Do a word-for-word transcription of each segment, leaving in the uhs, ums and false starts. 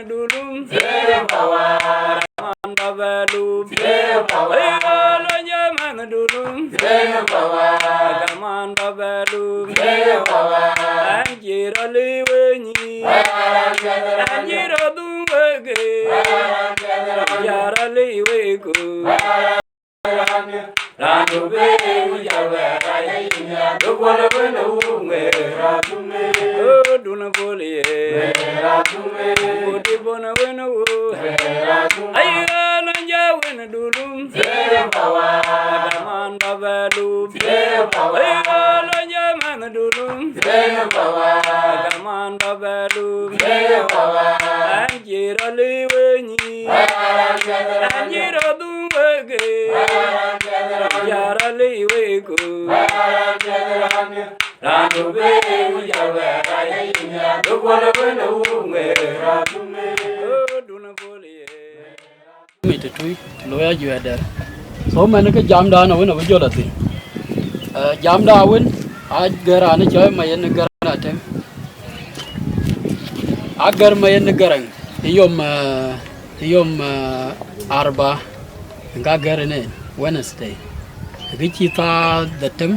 Dulum, Raman Babalum, Ayala Yaman Dulum, Kaman Babalum, Anjira Liweni, Anjira Dungwege, Jara Liweku. Dun bol ye, kodi bon wen wo. Ayala Yaman Dulum, Kaman Babalum, Ayala Yaman Dulum, Kaman Babalum, Anjira Liweni, Anjira Dungwege, Jara Liweku. Dun bol ye. Mi të tui, të looi ajuɛɛr dɛ̈r. So mɛn ke jamdan awën abï jɔl athïn. Eh, jamda awën, agɛ̈r raan cɔl Mayen Garaŋ Atem. Agɛ̈r Mayen Garaŋ, yom, eh, yom, eh, Arba, ka gɛ̈r ënë Wednesday. Kë cï thaa dhetem,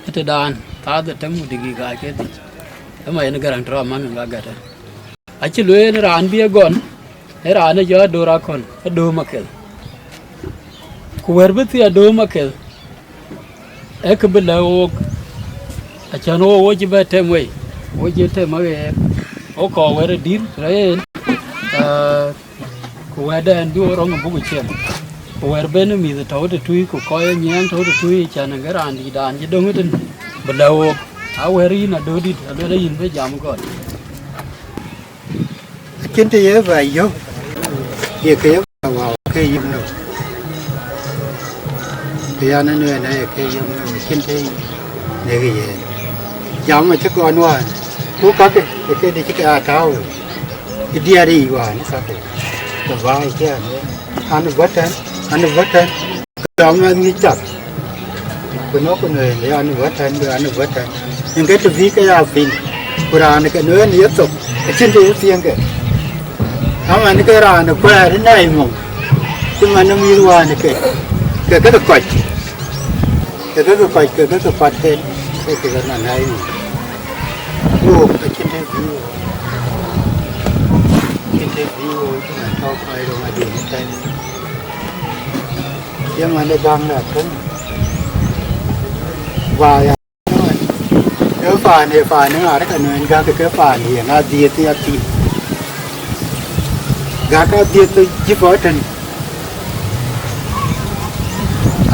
ë tëdan, thaa dhetem ku digiga ke dhiëc. Ë Mayen Garaŋ tɔ̈ aman ka gɛ̈t ë. Acï lueel raan bï e gɔn, ë raan ë jɔ Adöör Akɔn, Adöör Maketh. Ku wɛ̈r bï thii Adöör Maketh, ee kë bï lɛ̈k wook, acän wook, wo cï bɛ tem wei, wo cï tem aɣeer, wo kɔɔr wɛ̈r ë dït rɔt en, aa, ku wɛ̈tdɛn bï wo rɔŋ ë buk ciɛm. Ku wɛ̈r ben ë mïth tɔ̈u tëtui, ku kɔc ë nyiɛɛn tɔ̈u tëtui, acän ke raan dïtdan cï döŋ ëtën, bï lɛ̈k wook. Awɛ̈r yïn Adöördït, aluel yïn bï jam ë gɔn. Acïn të ye bä yök, ye ke ye bä wäu ke yïm nɔm. Ke yan ënɔɔnë ye ke yïm nɔm, acïn të ye ke yen. Jam acï kɔn wään, ku kakë, ke ke dï cï ke aa tääu ë diɛɛr yiic wään kakë. Ke bä ë cï an, an ë bɔ̈ tɛ̈n, an ë bɔ̈ tɛ̈n. Jam an ŋic tak. Ku nɔ̈k ku nueen, ë an ë bɔ̈ tɛ̈n, ku an ë bɔ̈ tɛ̈n. Yen ke të bï ke ya piŋ, ku raan ke nueen ye thok, acïn të ye piɛŋkë. Aman ke raan ë kuɛɛr ë nɛɛi mɔ̈ŋ, cï man ë mïth wään ke, ke ke kɔc, ke ke kɔc, ke ke pat ken, ke ke man nɛɛi mɔ̈ŋ. Wook acïn të bï wook, acïn të bï wook, cï man tɔ̈ kɔc röŋ adï ëtɛ̈n. Ye man ë baŋ la tën, ba ya. Ke paan, ee paan ë ŋaar ka nueen gäk, ke paan yen adhiëth ya thïn. Gäk adhiëth cï bɔ̈ tën.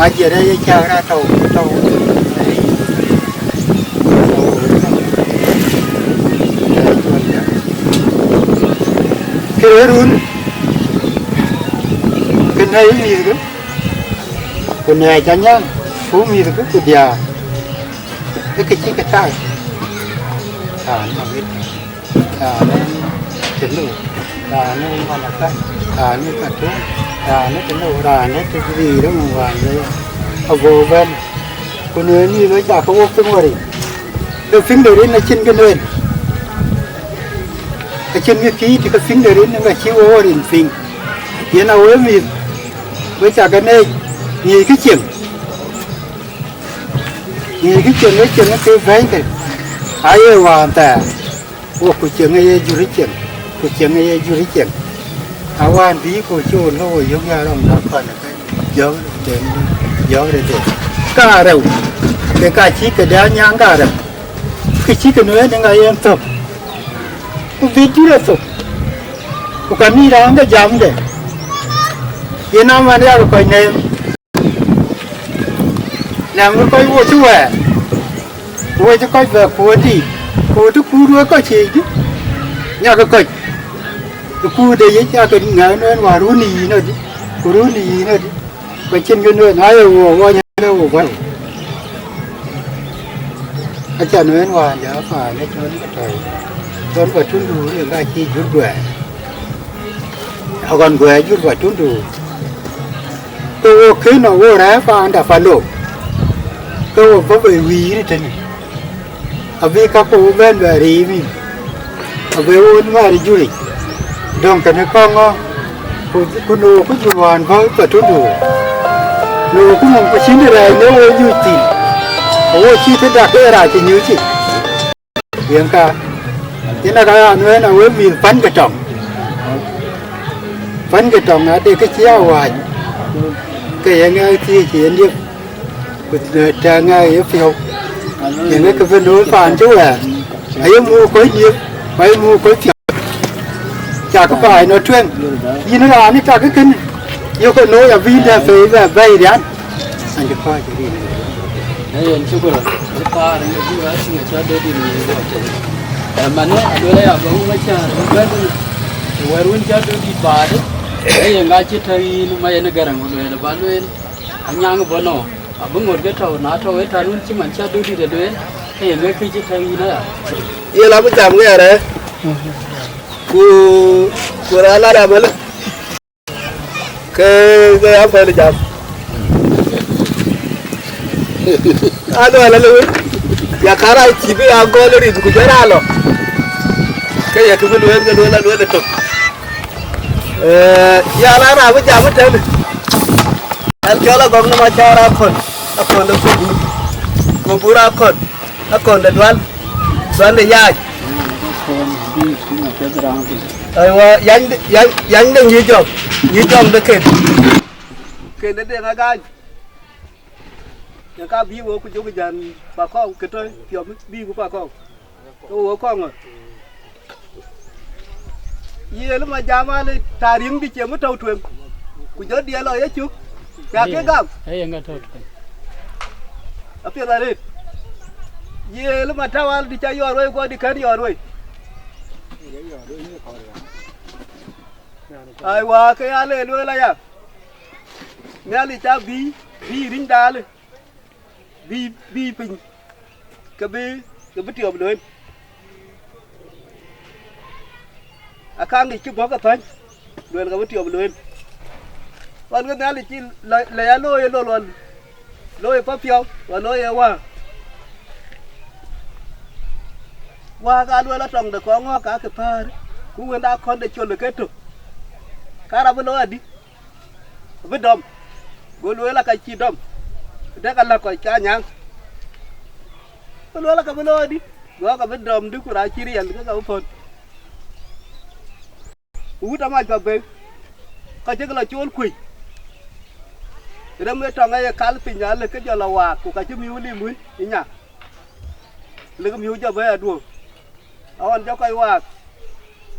Ajiɛt ë ye cäk rɛ̈t tɔ̈u, tɔ̈u. Kërë run, kë nɛ̈i mïthkë, ku nɛ̈ɛ̈c anyaŋ, ku mïthkë, ku diäär. Ë kë cï ke tak. Raan ë Mawit, raan ë Tënou, raan ë Manakan, raan ë Katum, raan ë Tënou, raan ë Tëgriir ë wään le ago bɛ̈n. Ku nueen mïth ë cakë wok piŋ wär yic. Ke piŋ de rin acïn kë nueen. Acïn kë kïït ke piŋ de rin ë ŋa cï wok wär yic piŋ. Yen a we mïth, we cakë nɛ̈ɛ̈c, ŋiɛckë cieŋ. Ŋiɛckë cieŋ, ee cieŋ ke bɛ̈ɛ̈ikë, aye wään thɛɛr, wo ku cieŋ ë ye jur ë cieŋ, ku cieŋ ë ye jur ë cieŋ. A wään bï ku cï wo lɔ wo yök ya rɔŋ dap pan ë ke jɔ̈ɔ̈k rëëtden, jɔ̈ɔ̈k rëëtden. Ka rɛu, ke ka cï këde anyaŋ ka rɛu, kë cï ke nueen ë ŋa yen thök, ku bï jur ë thök, ku ka nï raan ke jamde, yen aman yak kɔc neem. Nɛ̈m kɔc wo cï wɛɛr, wo cï kɔc bɛ kuööt dïït, ku të kuut wek kɔc ciëëcdï, nyak kɔc, ë kuut de yic, yak ŋɛ̈ɛ̈n nueen wäär run ë yïn adï, ku run ë yïn adï, ku acïn kë nueen, na ye wo, wo nyɛn le wo bäl. Aca nueen wään ja paan ë cɔl ke tɔ̈i, cɔl Patundu, yen ka cï jur guɛɛr. Aɣɔn guɛɛr jur Patundu, ke wo kënë wo rɛ̈ɛ̈r paanda Palo, ke wo bɔ̈ bei wïïr tënë, abï ka ku wo bɛ̈n bɛ riim yïn, abï wo määr juric, Döŋ kënë kɔŋ ŋö, ku, ku nu ku jur wään bɔ̈ ë pathundu. Nu ku mum ku cïn rɛɛc në wo nyuc thïn. Wo cï të dak ë rac cï nyuc cï. Yen ka, yen aka ya nuɛɛn a we mïth pän ke tɔŋ. Pän ke tɔŋ ade kë cï a wääc. Ke ye ŋɛk thiëëc yen diëp. Ku tɛ̈ ŋɛk ye piɔ̈u. Yen ke bï looi paan cï wɛɛr. Aye muk kɔc diëp, ku aye muk kɔc piɔ̈u. Cakë paai nɔ tueŋ. Yïn raan ë cakë kënë. Yökë looi abï dɛ pei bɛ bɛ̈i rian. An cï kɔc rin. Ee yen cï gɔl. Ë paar ë bï wä tïŋ acä döt yïn yïn gɔl tënë. Ë manë aduel aya bä ŋum acäär bï bɛ̈n tënë. Wɛ̈ɛ̈r wën cä döt yï baadë. Ee yen ŋa cï tɛ̈ yïn ma yen ë Gäräŋ ku lueel ba lueel. Anyaŋ bɔ̈ nɔ. Abï ŋot ke tɔ̈u na tɔ̈u ë tän wën cï man cä döt yï de lueel. Ee yen ŋa kë cï tɛ̈ yïn aya. Yen abï jam ŋɛɛr ë. Ku, ku raan la ram ëlë. Ke, ke ya pɛ̈l jam. Anu ala le win. Ya kara cï bï ya gɔl rin ku jɔra lɔ. Ke ya kï bï lueel, ke lueel, lueel tök. Eh, ya la na bï jam tɛ̈n. An cɔl agɔŋ nɔm acaar akɔn. Akɔn de kubur. Kubur akɔn. Akɔn de dual. Dual de yaac. Aywa, yany de, yany, yany de ŋic jɔŋ, ŋic jɔŋ de ken. Ken de deŋ agany. Yen ka bï wo ku jök jän pakɔŋ ke tɔ̈ piɔ̈m, bï ku pakɔŋ. Ke wo kɔŋ ë. Yiël ma jam ale tariŋ dï cieŋ tɔ̈u tueŋ. Ku jɔ diɛl lɔ yecök. Ca ke gam. Ee yen ŋa tɔ̈u tueŋ. Apiɛth arëët. Yiël ma tawal dï ca yɔɔr wei, guɔ dï kën yɔɔr wei. Aiwa, ke ya le lueel aya. Nhialic ca bï, bï riny daalë, bï, bï piny, ke bï, ke bï tiɔp lueel. Akaŋ ŋic cï bɔ̈ ke thäny, lueel ke bï tiɔp lueel. Ɣɔn ke Nhialic cï lɔ, lɔ ya looi ë lol ɣɔn, looi ë papiɔ̈u, wa looi ë wäär. Wäär ka lueel atɔŋ de kɔŋ ŋɔ̈k ka ke päär, ku wën akɔn de col ë ke tök. Ka rap ë looi adï? Bï dɔm. Go lueel aka cï dɔm. Dek ala kɔc ka nyaŋ. Go lueel aka bï looi adï? Go aka bï dɔm dï ku ra cï riɛl ke ka bï pɔ̈n. Ku wut amac pa bek. Ka cïk la cool kuëc. Rem ë tɔŋ aye kal piny alë ke jɔ la waak ku ka cï miu lim wïn ë nya. Lek miu jɔ bɛ̈i aduöök. Aɣɔn jɔ kɔc waak.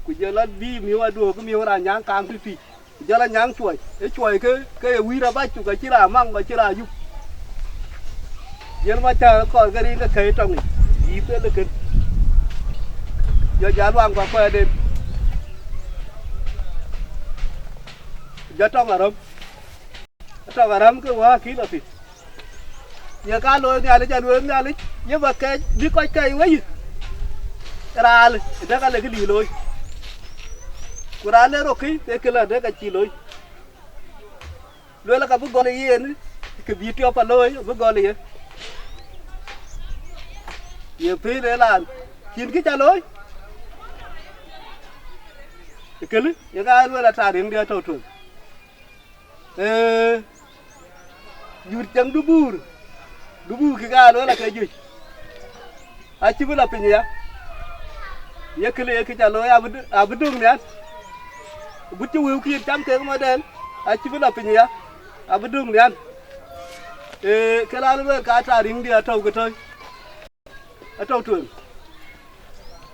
Ku jɔ la bï miu aduöök ke miu ra nyaŋ kaŋ tïtï. Jɔl anyaŋ cuɔi, ë cuɔi ke, ke ye wïïr abac, ku ka cï raan maŋ, ka cï raan yup. Jël ma cä kɔɔr ke rin ke kɛ̈i tɔŋ yic, yï thel ë kën. Jɔ jal waŋ, ku akuɛɛrden. Jɔ tɔŋ arɔ̈m, tɔŋ arɔ̈m ke wä akï lɔ thïn. Ye ka looi Nhialic, alueel Nhialic, ye bä kɛc, bï kɔc kɛc wei. Raal, ë dɛ̈k alek lïï looi. Ku raan le rok kï, ke këlë dɛ̈k acï looi. Lueel ka bï gɔl ë yen, kë bï tiɔp a looi, bï gɔl ë ye. Ye pïïr ë raan, cïn kï ca looi. Ë këlë, ye ka lueel ata riŋdiɛ̈ tɔ̈u tueŋ. Ee, jur cäŋ dubuur, dubuur kï ka lueel ake juëc. Acï bï lɔ piny aya. Ye këlë ye kë ca looi abï, abï döŋ nhial. Gut cï wëu kï cam kek madɛn, acï bï lɔ piny aya. Abï döŋ nhial. Ee, ke la lueel ka ata riŋdiɛ̈ atɔ̈u ke tɔ̈i. Atɔ̈u tueŋ.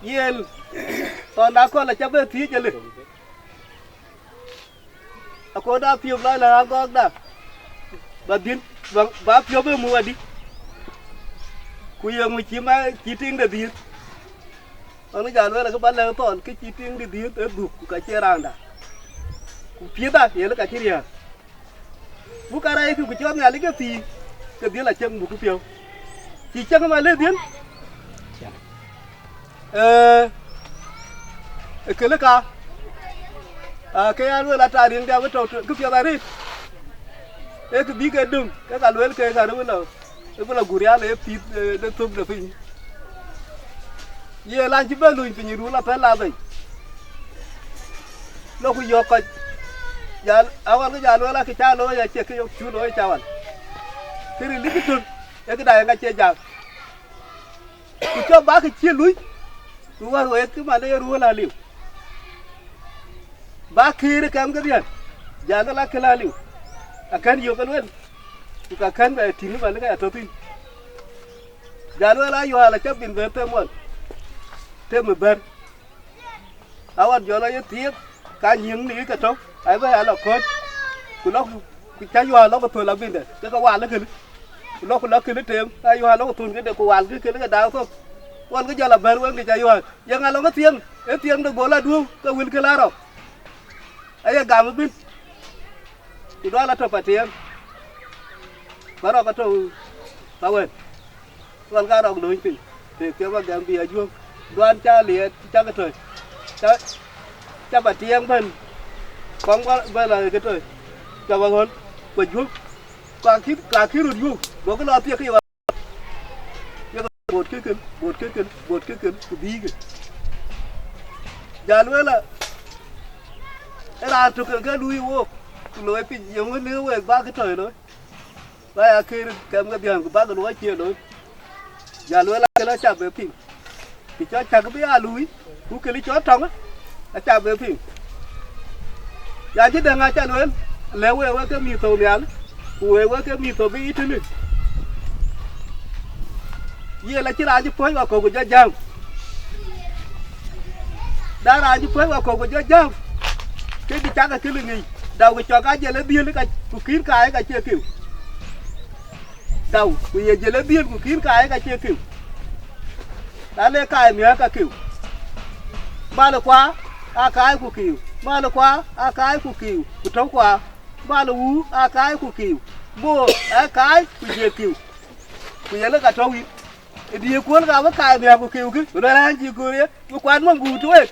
Yen, thɔn akɔ̈l aca bɛ thiëc ëlë. Akööl da piöp lɔ la agɔɔkda, ba dhiën, ba, ba piöp ë muk adï? Ku ye ŋö cï ma, cï tiŋ de dhiëëth? Ɣɔn jal lueel akë ba lɛ̈k thɔn, kë cï tiŋ de dhiëëth ë dhuk, ku ka cie raanda. Ku piëtha, ye lë ka cï riääk. Buk karɛckï, ku cɔɔl Nhialic ke thiëëk, ke dhiël acieŋ buk piɔ̈u. Cï cieŋ ëmën lëk dhiël? Ee, ë këlë ka, aa, ke ya lueel ata riŋdiɛ̈ abï tɔ̈u tueŋ, kë piɛth arëët. Ee kë bï ke döŋ, ke ka lueel keek arëët bï lɔ, bï lɔ guur rial ë pïïth, ee, de thöp de piny. Ye lan cï bɛ luny piny run apɛ̈l la bei. Lɔ ku yɔ̈ɔ̈k kɔc, jal, awal ke jal lueel akë ca looi acie kë yok cu looi ca wal. Kë ril dï kë tön, ee këda yen acie jam. Ku cɔk bä kë cï lui, ku wär wek kë man ee ruöl aliu. Bä këër ë kɛm kedhie, jal lueel akël aliu. Akën yök ke lueel, ku ka kën bɛ tïŋ ëbɛ̈n ke ya tɔ̈ thïn. Jal lueel ayual acä bin bɛ them ɣɔn, them ë bɛ̈r. Awat jɔl aye thiëëk, ka nyiëŋ ni ke tɔ̈u, ai bɛ ya lɔ kɔ̈c, ku lɔ ku cä yual lɔ ku thöl abïndɛ, ke ke wal kënë. Ku lɔ ku lɔ kënë tem, ka yual lɔ ku thun këde ku wal kë kënë ke daak thok. Ɣɔn ke jɔl abɛ̈n wek ke cä yual, yeŋa lɔ ke thiëŋ, ë thiëŋ de gol aduëu ke wël ke la rɔk. Aye gam bïn, ku dual atɔ̈ patiɛɛm. Ba rɔk atɔ̈ ka wën. Ɣɔn ka rɔk lööny piny, tëëk thiɔ̈k agɛm bï ajuɔ̈k, duan ca liɛɛt cak tɔ̈c, ca, ca ba tiɛɛŋ bɛ̈n, kɔŋ bä bɛ la ke tɔ̈c, ca ba ɣɔn, ku ajuɔ̈k, ka kï, ka kï röt yuɔ̈k, gokï lɔ thiëk ke yök, yök, bot kë kën, bot kë kën, bot kë kën, ku bïïkë. Ja lueel a, ë raan tök ke luui wook, ku looi piny, yeŋö lëu week bä kë tɔ̈c looi? Ba ya kër kɛm ke dhiäŋ, ku bäk luɔi cie looi. Ja lueel akël aca be piŋ. Kë cɔl cäk bï ya luui, ku kël cɔl tɔŋ, aca be piŋ. Ya cï dɛ̈ŋ aca lueel, lɛ̈k week wek ke mïth thou nhial, ku week wek ke mïth thou bï yï tënë. Yen acïn raan cï puɔ̈c wakɔ̈u ku jɔ jam. Na raan cï puɔ̈c wakɔ̈u ku jɔ jam, ke kë cak akël ŋic, dau ku cɔk ajël ë dhiël ka, ku kïn kaai ka cie kiu. Dau, ku ye jël ë dhiël ku kïn kaai ka cie kiu. Na le kaai miäk ka kiu. Mal kua aa kaai ku kiu. Mal kua aa kaai ku kiu. Ku tɔ̈u kua. Mal wuu aa kaai ku kiu. Boor aa kaai ku jël kiu. Ku ye lë ka tɔ̈u wïn. Ë diëëkuɔl ka bï kaai miäk ku kiu kï. Ku lueel an cï köör ye. Bï kuat mɔ̈ŋ guur të wek.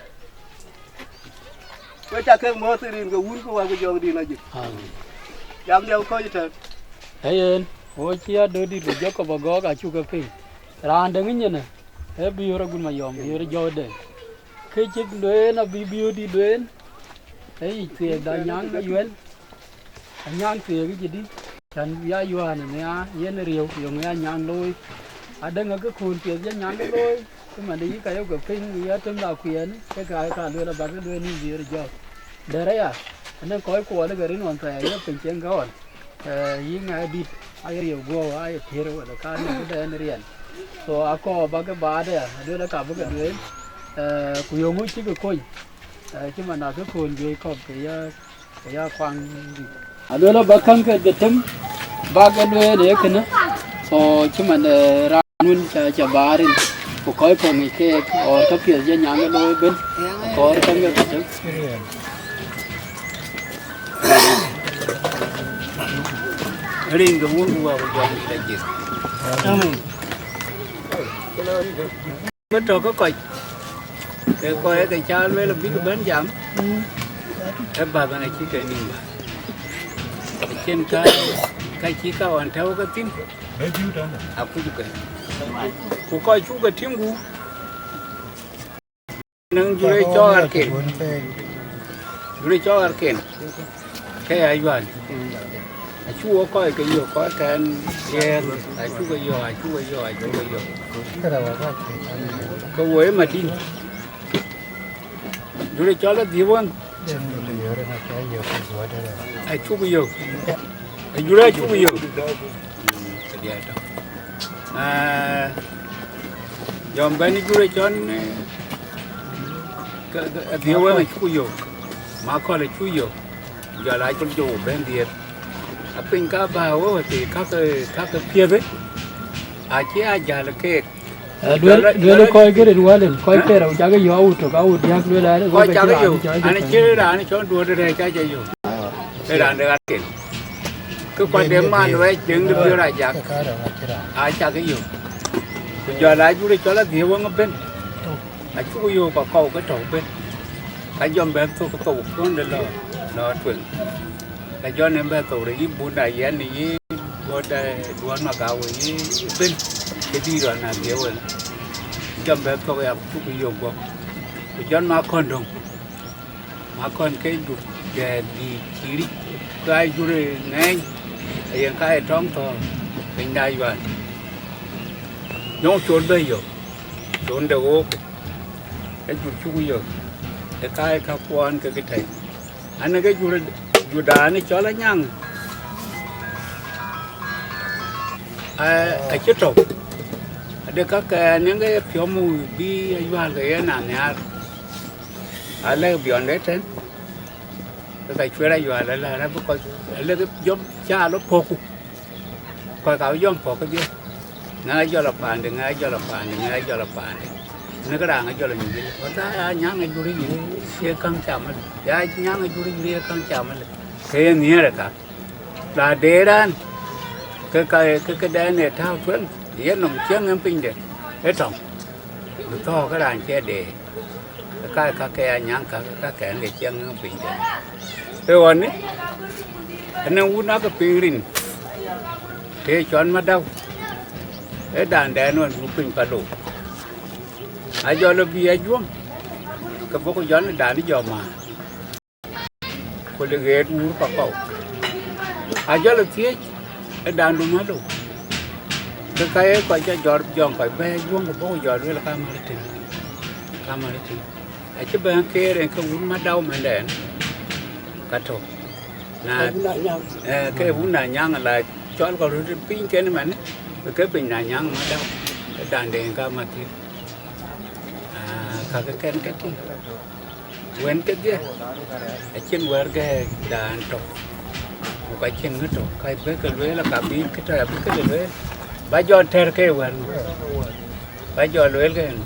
Wek ca kek mɔ̈ɔ̈th ë rin ke wun ku wär ku jɔŋdït ajïth. Amen. Jam diɛu kɔc ëtɛ̈n. Ee yen, wo cï Adötdït ku Jakop Agɔɔk acuk ke piŋ. Raan dɛ̈ŋ ë nyin ë, ee Biöör Agut Mayɔm, Biöör Jɔ̈ɔ̈tde. Kë cïk lueel abï Biöördït lueel, ee yic thiëëk da nyaŋ ë yuɛl, anyaŋ thiëëk ë jëdï, cän bï ya Yohan ë nhiaar, yen ë riëëu, yöŋ ya nyaŋ looi. Adɛ̈ŋ ë kë kööl piɛth ya nyaŋ ë looi, cï man de yï ka yok ke piŋ, ya tem la kuɛɛn, ke ka, ka lueel abäk lueel nïn Biöör Jɔ̈ɔ̈k. Dɛ̈t aya, anɔŋ kɔc kuɔɔl ke rin ɣɔn thɛɛr ye piny cieŋ ke ɣɔn. Ee, yï ŋa dït, aye riëëu guɔ̈u, aye piëër wala ka nɔŋ këdɛn riɛn. So, akɔɔr ba ke baat aya, aduel aka bï ke dueel, ee, ku yöŋ ŋö cï ke kony, ee, cï man na ke kööl juëc kɔ̈k ke ya, ke ya kuaŋ dït. Aduel aba käŋ ke dhetem, ba ke dueel ee kënë. So, cï man, ee, raan wën ca, ca baar rin, ku kɔc kɔ̈k ŋic keek, or ka piɛth jɔ nyaŋ ke looi ëbën, akɔɔr käŋ ke dhetem. Rin ke wun ku wä ku jɔŋ dït ajith. Amen. Bï tɔ̈ ke kɔc, ke kɔc ke ca lueel abïk bɛ̈n jam, ë bäk ɛn acï ke nïm bä. Acïn ka, ka cï ka ɣɔn tɛ̈u ke thïn, akuc ke. Ku kɔc cuk ke tïŋ ku, nɔŋ jurë cɔɔr arken. Jurë cɔɔr arken. Ke ya yuan. Acu wo kɔc ke yök, kɔc kɛn riɛɛr, acu ke yök, acu ke yök, acu ke yök. Ke wo ë matin. Jurë cɔl adhiëp wën. Acuk yök. Ajurë acuk yök. Këdiɛ̈ tɔ̈. Aa, jɔm bɛ̈n jurë cɔn, ee, ke, ke, adhiëp wën acuk yök. Makɔl acuk yök. Jɔl acuk jɔ bɛ̈n dhiëëth. Apiny ka bä wëu athii kakë, kakë piɛthë. Acie ajäl keek. Ee, luel, luel kɔc ke rin wälën, kɔc ke rou cakë yök awut tök, awut diäk, luel an, kɔc cakë yök, an, cï raan cɔl Duɔ̈t Rɛɛc ca ca yök. Ee raan de ɣaatken. Kë kɔc de man wɛc deŋ de Biöör Ajak, a cakë yök. Ku jɔl a jurë cɔl adhiëp wëŋ ëbën. Acuk yök akɔ̈u ke tɔ̈u ëbën. Ka jɔm bɛ̈n thök ke thou puɔ̈nde lɔ, lɔ tueŋ. Ka jɔn en bɛ thou rɔt yï bunda yɛn yï Duɔ̈t, ee, Duɔ̈t Magawe yï bën, ke dïït rɔt na dhiëëu en. Jɔn bɛ thök ya ku cuk yök guɔ̈p. Ku jɔn ma kɔ̈ndöŋ. Makɔn ke jur dɛɛt dïït cï ric, ka jur ë ŋɛɛny, ayen ka ye tɔŋ thɔ̈ɔ̈r piny da yual. Nyɔŋ col bɛ yök, col de wook, e jur cuk yök, e ka ye ka kuɔɔn ke ke tɛ̈i. An, ke jur, jurdan cɔl Anyaŋ, a, acï tɔ̈u. Ade ka kɛɛn yen ke ye piɔ̈u bï ayual ke yen a nhiaar. Alɛ̈k biɔnde tɛ̈n, ke ka cuɛɛr ayual alɛ̈r abï kɔc, alɛ̈k jɔm cä lɔ pɔ̈kku. Kɔc ka bï jɔm pɔ̈k kedhie. Ŋɛk ajɔl a paande, ŋɛk ajɔl a paande, ŋɛk ajɔl a paande. Në ke raan ajɔl a nyuc, wata ya Anyaŋ ajur yic, ye käŋ cam alë. Ya Anyaŋ ajur yic, ye käŋ cam alë. Ke ye nhiëër ë ka. La de raan, ke ka, ke këdɛn ë tääu tueŋ, ye nɔm cieŋ en pinyde, ë tɔŋ. Bï thɔ̈ɔ̈k ke raan cï deer. Ka, ka ke Anyaŋ ka, ka kɛn ke cieŋ en pinyde. Ee ɣɔn, ënɔŋ wun ake piŋ rin, të cɔl Madäu, ee dandɛn ɣɔn du piny ka lou. Ajɔl bï ajuɔ̈m, ke bɔ̈ ku jɔl ë dan jɔ määr. Ku lë ɣet wuur Pakɔu. Ajɔl thiëëc ë dandu Malou. Ke ka ye kɔc jɔ jɔr jɔŋ kɔc bɛ̈ɛ̈i juɔ̈ŋ ku bɔ̈ ku jɔ lueel ka mär tïŋ. Ka mär tïŋ. Acï bɛ̈n keer en ke wun Madäu mɛndɛn. Ka tök. Na, eh, ke wun Anyaŋ la cɔl kɔc röt piny kën mɛn, ke piny Anyaŋ Madäu. Ë danden ka mär tïŋ. Ah, ka ke kɛn ke tïŋ. Wën kedhie, acïn wɛ̈ɛ̈r gɛ̈ɛ̈k dan tök, ku ka cïn ŋö tök, ka bï ke lueel, ka bï kë tɔ̈ abï ke lueel, ba jɔ tɛ̈r ke wɛ̈ɛ̈r ŋö, ba jɔ lueel ke ŋö.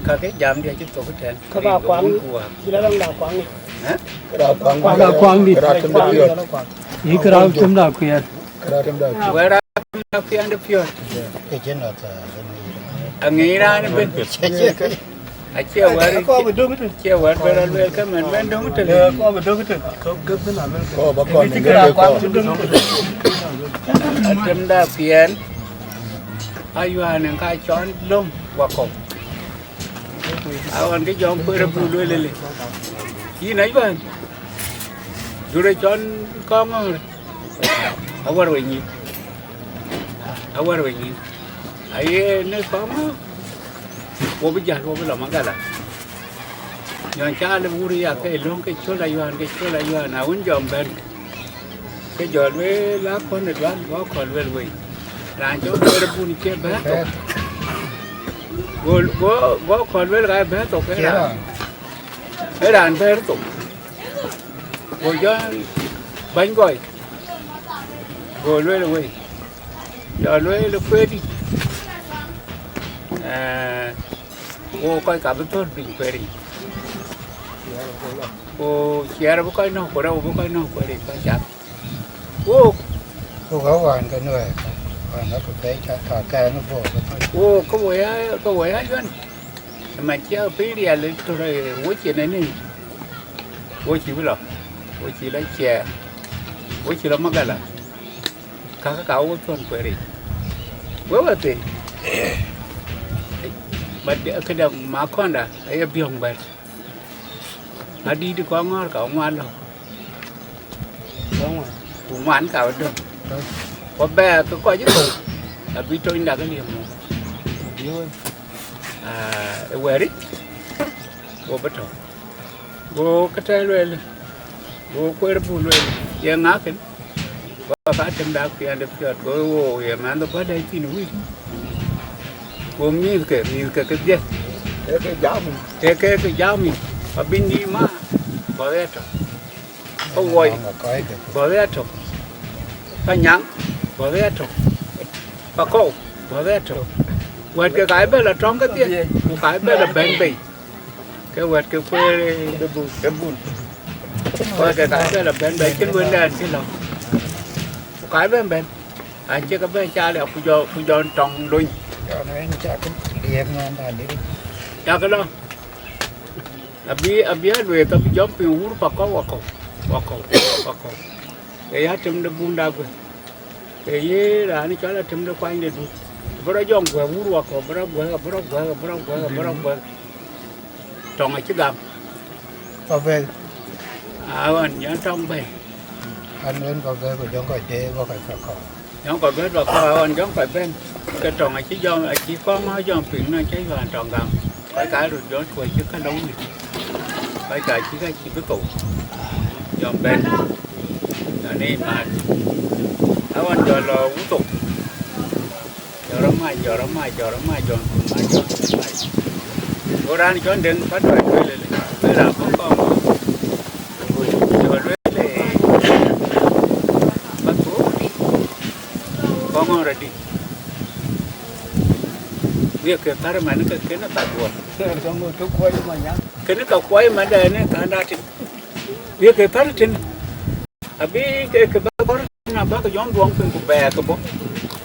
Ka ke jamdiɛ̈ acï thök tɛ̈n, ka ba kuaŋ, ku wak. Cï la lɔŋ da kuaŋ. Eh? Ka kuaŋ dït. Yï kërau cïm da kuiɛɛr. Wɛ̈ɛ̈r apiɛnde piɔ̈ɔ̈c. Aŋic raan ëbën. Acie wɛ̈ɛ̈r, acie wɛ̈ɛ̈r bï rɔt lueel ke mɛn bɛ̈n döŋ tëlë. Atem da piɛɛn. Ayuan en ka cɔn löŋ wakɔ̈u. Aɣɔn ke jɔŋ kueer abuk lueel lëlë. Yïn ayuan. Jur ë cɔn kɔŋ ŋɔ̈ɔ̈r. Awär we nyïn. Awär we nyïn. Aye në kɔŋ ŋɔ̈ɔ̈r. Wo bï jäl, wo bï lɔ Magala. Nyɔn cä lë wur ya ke löŋ ke cöl ayuan, ke cöl ayuan, a wun jɔŋ bɛ̈n. Ke jɔ lueel la kɔn ë duan, go kɔn lueel wei. Raan jɔ kueer abun cie bɛ̈ɛ̈r thok. Go, go, go kɔn lueel ka bɛ̈ɛ̈r thok ke raan. Ë raan bɛ̈ɛ̈r thok. Go jɔ bäny gɔi. Go lueel wei. Jɔ lueel kueer dï. Eh, wo kɔc ka bï thöl piny kueer yic. Ku ciɛɛr bï kɔc nɔ̈k, ku rɛu bï kɔc nɔ̈k kueer yic, kɔc cath. Wok. Ku ka wään ke nuɛɛr, wään ke pɛɛi ka, ka kɛɛŋ bɔ̈ ke kɔc. Wok, ke wo ya, ke wo ya yuan. Ëmën cï a piny riɛl ë tör, eh, wo cïn ë nin. Wo cï bï lɔ. Wo cï lɔ ciɛɛr. Wo cï lɔ Magala. Kakë ka wo thon kueer yic. Wek we thïn. But, eh, këdäŋ ma kɔnda, aye biɔ̈ŋ bɛ̈t. Adït kɔŋ ŋɔ̈ɔ̈r ka ŋuan lɔ. Ku ŋuan ka döŋ. Ku bɛ̈ɛ̈r ke kɔc ë thou, abï tonyda ke liëm muk. Ah, ë wɛ̈ɛ̈ric, go bï tɔ̈u. Go këtɛ̈ɛ̈n lueel, go kueer buk lueel, ye ŋa kën? Go ka tem dak piɛnde piɔ̈ɔ̈t, go wo ye mɛnh bɔ̈ dɛ̈ thïn wïc. Go mïthke, mïthke kedhie. Ee ke jam. Ee ke ke jam, abï nïïm aa, bɔ̈ ɣet tök. Ka woi, bɔ̈ ɣet tök. Ka nyaŋ, bɔ̈ ɣet tök. Ka kɔu, bɔ̈ ɣet tök. Wɛ̈tke ka bɛ lɔ tɔŋ kedhie, ku ka bɛ lɔ bɛ̈n bei. Ke wɛ̈t ke kueer de bun, de bun. Wɛ̈t ke ka bɛ lɔ bɛ̈n bei, cïn wëndɛn cï lɔ. Ku ka bɛ̈n bɛ̈n. Acï ke bɛ cal ya ku jɔ, ku jɔ tɔŋ lony. Jɔ në en cä ke liep nɔn da dït. Cä ke lɔ. Abï, abï alueth, abï jɔm piny wur Pakɔu wakɔu, wakɔu, wakɔu. Ke ya tem de bun da guë. Ke ye raan cɔl atem de kuany de dut. Bï rɔ jɔŋ guë wur wakɔu, bï rɔ guë, bï rɔ guë, bï rɔ guë, bï rɔ guë. Tɔŋ acï gam. Kɔc bɛ̈ɛ̈i. Aɣɔn jɔn tɔŋ bɛ̈ɛ̈i. An, ɣɛn kɔc bɛ̈ɛ̈i ku jɔŋ kɔc deet bɔ̈ kɔc ka kɔ̈u. Jɔŋ kɔc bɛ̈ɛ̈i bɔ̈ kɔ̈u, aɣɔn jɔŋ kɔc bɛ̈n. Ke tɔŋ acï jɔŋ, acï kɔŋ ŋɔ̈ɔ̈th jɔŋ piŋ nɔn cï yuan tɔŋ gam. Kɔc ka röt jɔŋ tuɔɔc cï ka lɔ wïc. Kɔc ka cï ka cï bï thou. Jɔŋ bɛ̈n. Jɔŋ ë mat. Aɣɔn jɔl lɔ wut thok. Jɔl rɔt mac, jɔl rɔt mac, jɔl rɔt mac, jɔŋ kun mac, jɔŋ kun mac. Go raan cɔl Deŋ Paduɔi lueel lele, lueel raan kɔŋ kɔŋ. Jɔl lueel le, Paduɔi, kɔŋ ŋɔn rɔt dï. Wiëk ke thär man ke kënë Paduɔi. Kënë ka kuɔi man dɛn ë kanda tïŋ. Wiëk ke thär tïŋ. Abï ke, ke bä kɔ̈r, na bä ke jɔŋ duɔŋ piny, ku bɛɛr ke bɔ̈,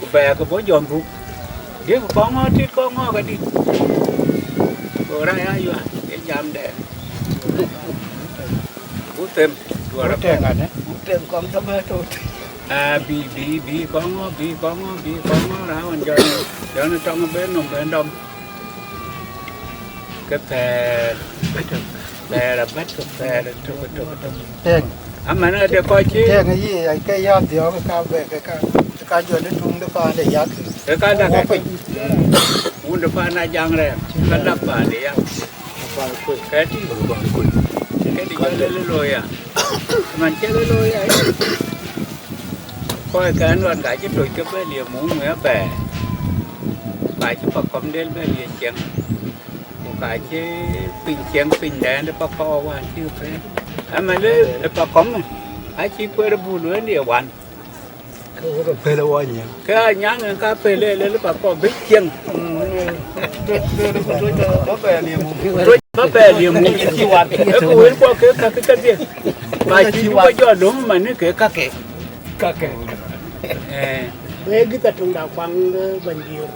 ku bɛɛr ke bɔ̈ jɔŋ dhuk. Diëk kɔŋ ŋɔ̈ɔ̈th tit kɔŋ ŋɔ̈ɔ̈th adï. Go raan ya yuan, ye jam dɛn. Ku them, duɔ̈ɔ̈r Ku them anë, ku them kɔŋ thok ë tot. Ah, bï, bï, bï kɔŋ ŋɔ̈ɔ̈th, bï kɔŋ ŋɔ̈ɔ̈th, bï kɔŋ ŋɔ̈ɔ̈th, raan jɔn, jɔn tɔŋ ben nɔm ben dɔm. Ke thɛɛr, thɛɛr abɛ̈t ke thɛɛr tök, tök, tök. Tëŋ. Aman ade kɔc cï tëŋ yï, ke yäth dhiɔ̈ɔ̈k, ke ka bɛ, ke ka, ke ka jɔl ë tuŋ de paan de yak. Ke ka dak wɔ piny. Wun de paan a jaŋ rɛɛm, ka dak paan de yak. Kɛ̈tï. Kɛ̈tï jɔl ë looi ya. Man cï ë looi ya. Kɔc kɛn ɣɔn ka cï toc ke bɛ liëm mum ë bɛ̈ɛ̈r. Ka cï pakɔm del bɛ liëm cieŋ. Ku ka cï piny cieŋ piny dɛn de pakɔm wään cï pɛ̈n. Aman ë pakɔm, acï kueer bul wëndiɛ wan. Ke wok ke pël wɔ nyiɛŋ. Ke anyaŋ en ka pël ë lel pakɔm bï cieŋ. Bä bɛ liëm mum. Bä bɛ liëm mum. Ë ku wël kuɔ ke kakë kedhie. Ba cï bä jɔ löm man ke kakë. Kakë. Eh. Wek gïth atunda kuaŋ, eh, bɛ̈ny diöör.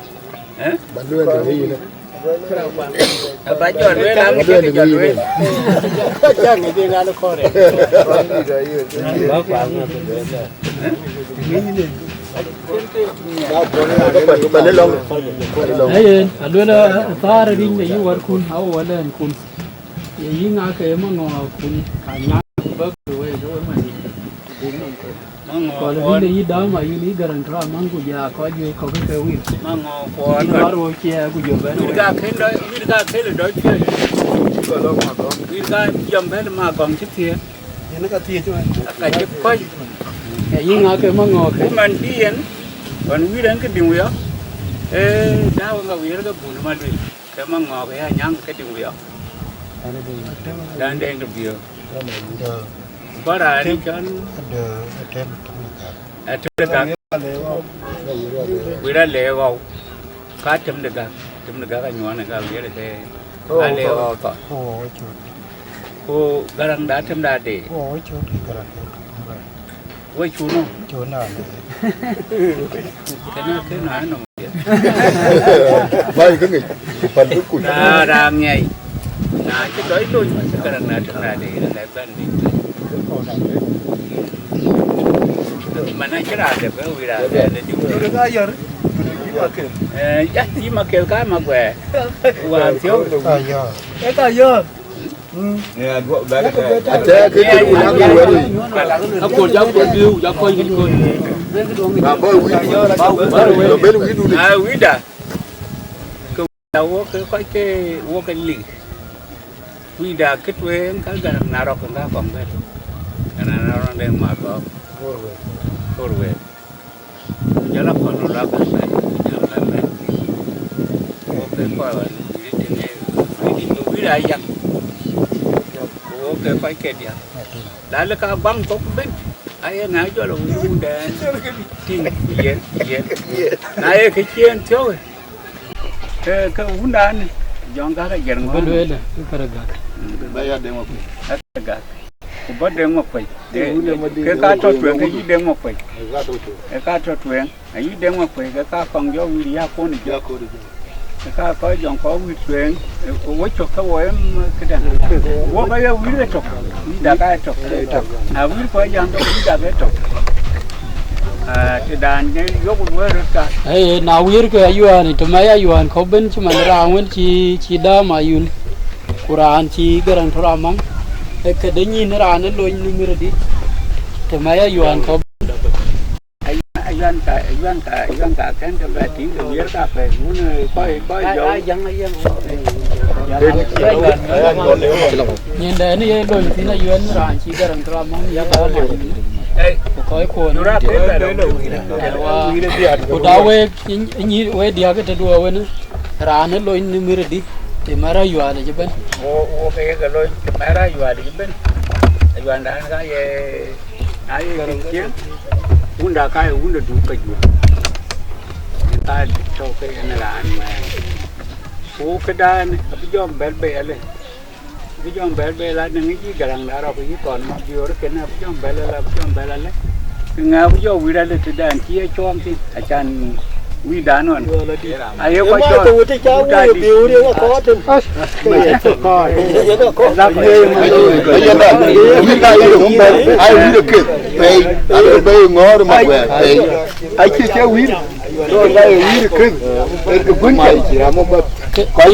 Eh? Ba lueel tëde yïn. Kërë kuaŋ. Ba jɔ lueel, an, kë jɔ lueel. Cä ŋic ë ŋa në kɔɔr ë. Ba lë lɔŋ. Ba lë lɔŋ. Ee yen, aluel, eh, thaar ric de yï wärkun, awä wälɛnkun. Ye yï ŋa ke maŋɔɔkun, ka nyaŋ ku bäk wei, ke we man yic. Maŋɔɔk kɔl kuɔn. Bï le yï däm ayun yï Gäräŋ tɔ̈ amaŋ ku ja kɔc juëc kɔ̈k ke wir. Maŋɔɔk kuɔn. Yï kɔn. Kɔɔr wo ciɛ ku jɔ bɛ̈n. Wir ka kel dɔ, wir ka kel dɔ cuëc. Wir ka jɔm bɛ̈n ma gɔŋ cï thiëëk. Yen ka thiëëc man. Ka cï kɔc. Ee yï ŋa ke maŋɔɔk ke? Ku man bï yen, ɣɔn wir en ke diŋ wiɔ. Ee, däu ŋa wir ke bun ma luel. Ke maŋɔɔk ya nyaŋ ke diŋ wiɔ. Dan Deŋ de biö. Dö. Bä raan cɔl. Dö, atem, atem de gak. Atem de gak. Wir ale ɣɔu. Ka atem de gak. Atem de gak anyuɔɔn ë gak wiɛɛr ke. Oh, ale ɣɔu thɔ. Oh, cut. Ku Gäräŋ da atem da de. Oh, cut, Gäräŋ. Wek cuk nɔm? Cuk nɔm. Kënë, kënë anɔm. Ba yï ke ŋic, ku pan bï kuc. Na, na ŋiɛc. Na cï dɔc lony, cï Gäräŋ na tïŋ na de, na bɛ̈n de. Man acï raan de bï wïïr raan de, de diu. Yï ka yär, yï ma kel. Eh, ya, yï ma kel ka ma guɛɛr. Wa thiɔ̈u. Ka yär. Ë ka yär. Aca ke kën ku nyaŋ ku wɛ̈t yic. Akol, ja kol biu, ja kɔc kën kɔc. Na bä wït, bä ben wït dun. A wïda. Ke wïda wo ke kɔc ke wo ke lik. Wïda ke tueŋ ka Gäräŋ na rɔk ka kɔŋ bɛ̈n. Gäräŋ na rɔk de ma kɔŋ. Kor wek. Jɔl a kɔn röt abɛ̈n bɛ̈n, jɔl bɛ̈n bɛ̈n. Wo ke kɔc ɣɔn wïïr tënë, wïïr tënë, wïïr aa yak. Ku wo ke kɔc ke diäk. La lë ka guaŋ kɔ̈k bɛ̈n, aye ŋa jɔl a wïïr wundɛn. Tïŋ, yen, yen. Na ye kë ciëën thiɔ̈k, ke, ke wundan, jɔŋ gak ajiɛr ŋɔ̈ɔ̈n. Bï lueel, bï kärë gak. Bä ya deŋ wa kuc. Kärë gak. Ku bä Deŋ Makuëc. Ke, ke ka tɔ tueŋ, ke yï Deŋ Makuëc. Ke ka tɔ tueŋ. Ke ka tɔ tueŋ. Ayï Deŋ Makuëc, ke ka kɔŋ jɔ wïïr ya kɔn jɔ. Ke ka kɔc jɔŋ kɔ̈k wïïr tueŋ. Wo cök ke wo em këdäŋ. Wo ka ye wïïr ë tök. Wïïr dak aa tök. Na wïïr kɔc jam tök, wïïr dak ë tök. Ah, të dan ke yok luɔi röt ka. Ee, na wïïr ke ayuan, të mɛc ayuan kɔ̈k bën cï man raan wën cï, cï dääm ayun. Ku raan cï Gäräŋ tɔ̈ raan maŋ, Këde nyin raan ë lony në mïr dï, të mɛ̈c ayuan kɔ̈k. Ayuan ka, ayuan ka, ayuan ka kɛn ke bɛ tïŋ ke wiɛr ka pɛ̈i, wun, eh, kɔc, kɔc jɔu. Nyin dɛn ye lony thïn ayuan raan cï Garaŋ Tɔ̈ Amɔ̈ŋ, yak aa mac. Ku kɔc kuɔn. Ku da wek, nyi, nyi, wek diäk tëdu awën, raan ë lony në mïr dï, të mɛ̈r ayual cï bɛ̈n. Wo, wo ke ye ke lony, të mɛ̈r ayual cï bɛ̈n. Ayuandan ka ye, na ye kï cieŋ, wunda ka ye wunda duk ke juëc. Yen ka tɔ̈ ke yen raan ŋuɛɛn. Ku këdan abï jɔŋ bɛ̈l bei alë. Abï jɔŋ bɛ̈l bei la, në ŋic yï Garaŋ da rɔk yï thɔn ma biöör kënë, abï jɔŋ bɛ̈l ala, abï jɔŋ bɛ̈l alë. Kë ŋa abï jɔ wïr alë tëdan cï ye cuɔm thïn, acan wïdan ɣɔn. Aye kɔc cɔl. Ku ta dï. Ayanda, wïr ka ye dum bɛ̈l, ai wïr kek, pɛ̈i, abï bei ŋɔ̈ɔ̈r ma guɛɛr, pɛ̈i. Acï cï wïr, dɔn ka ye wïr kek, ë guën cɛl. Kë, kë,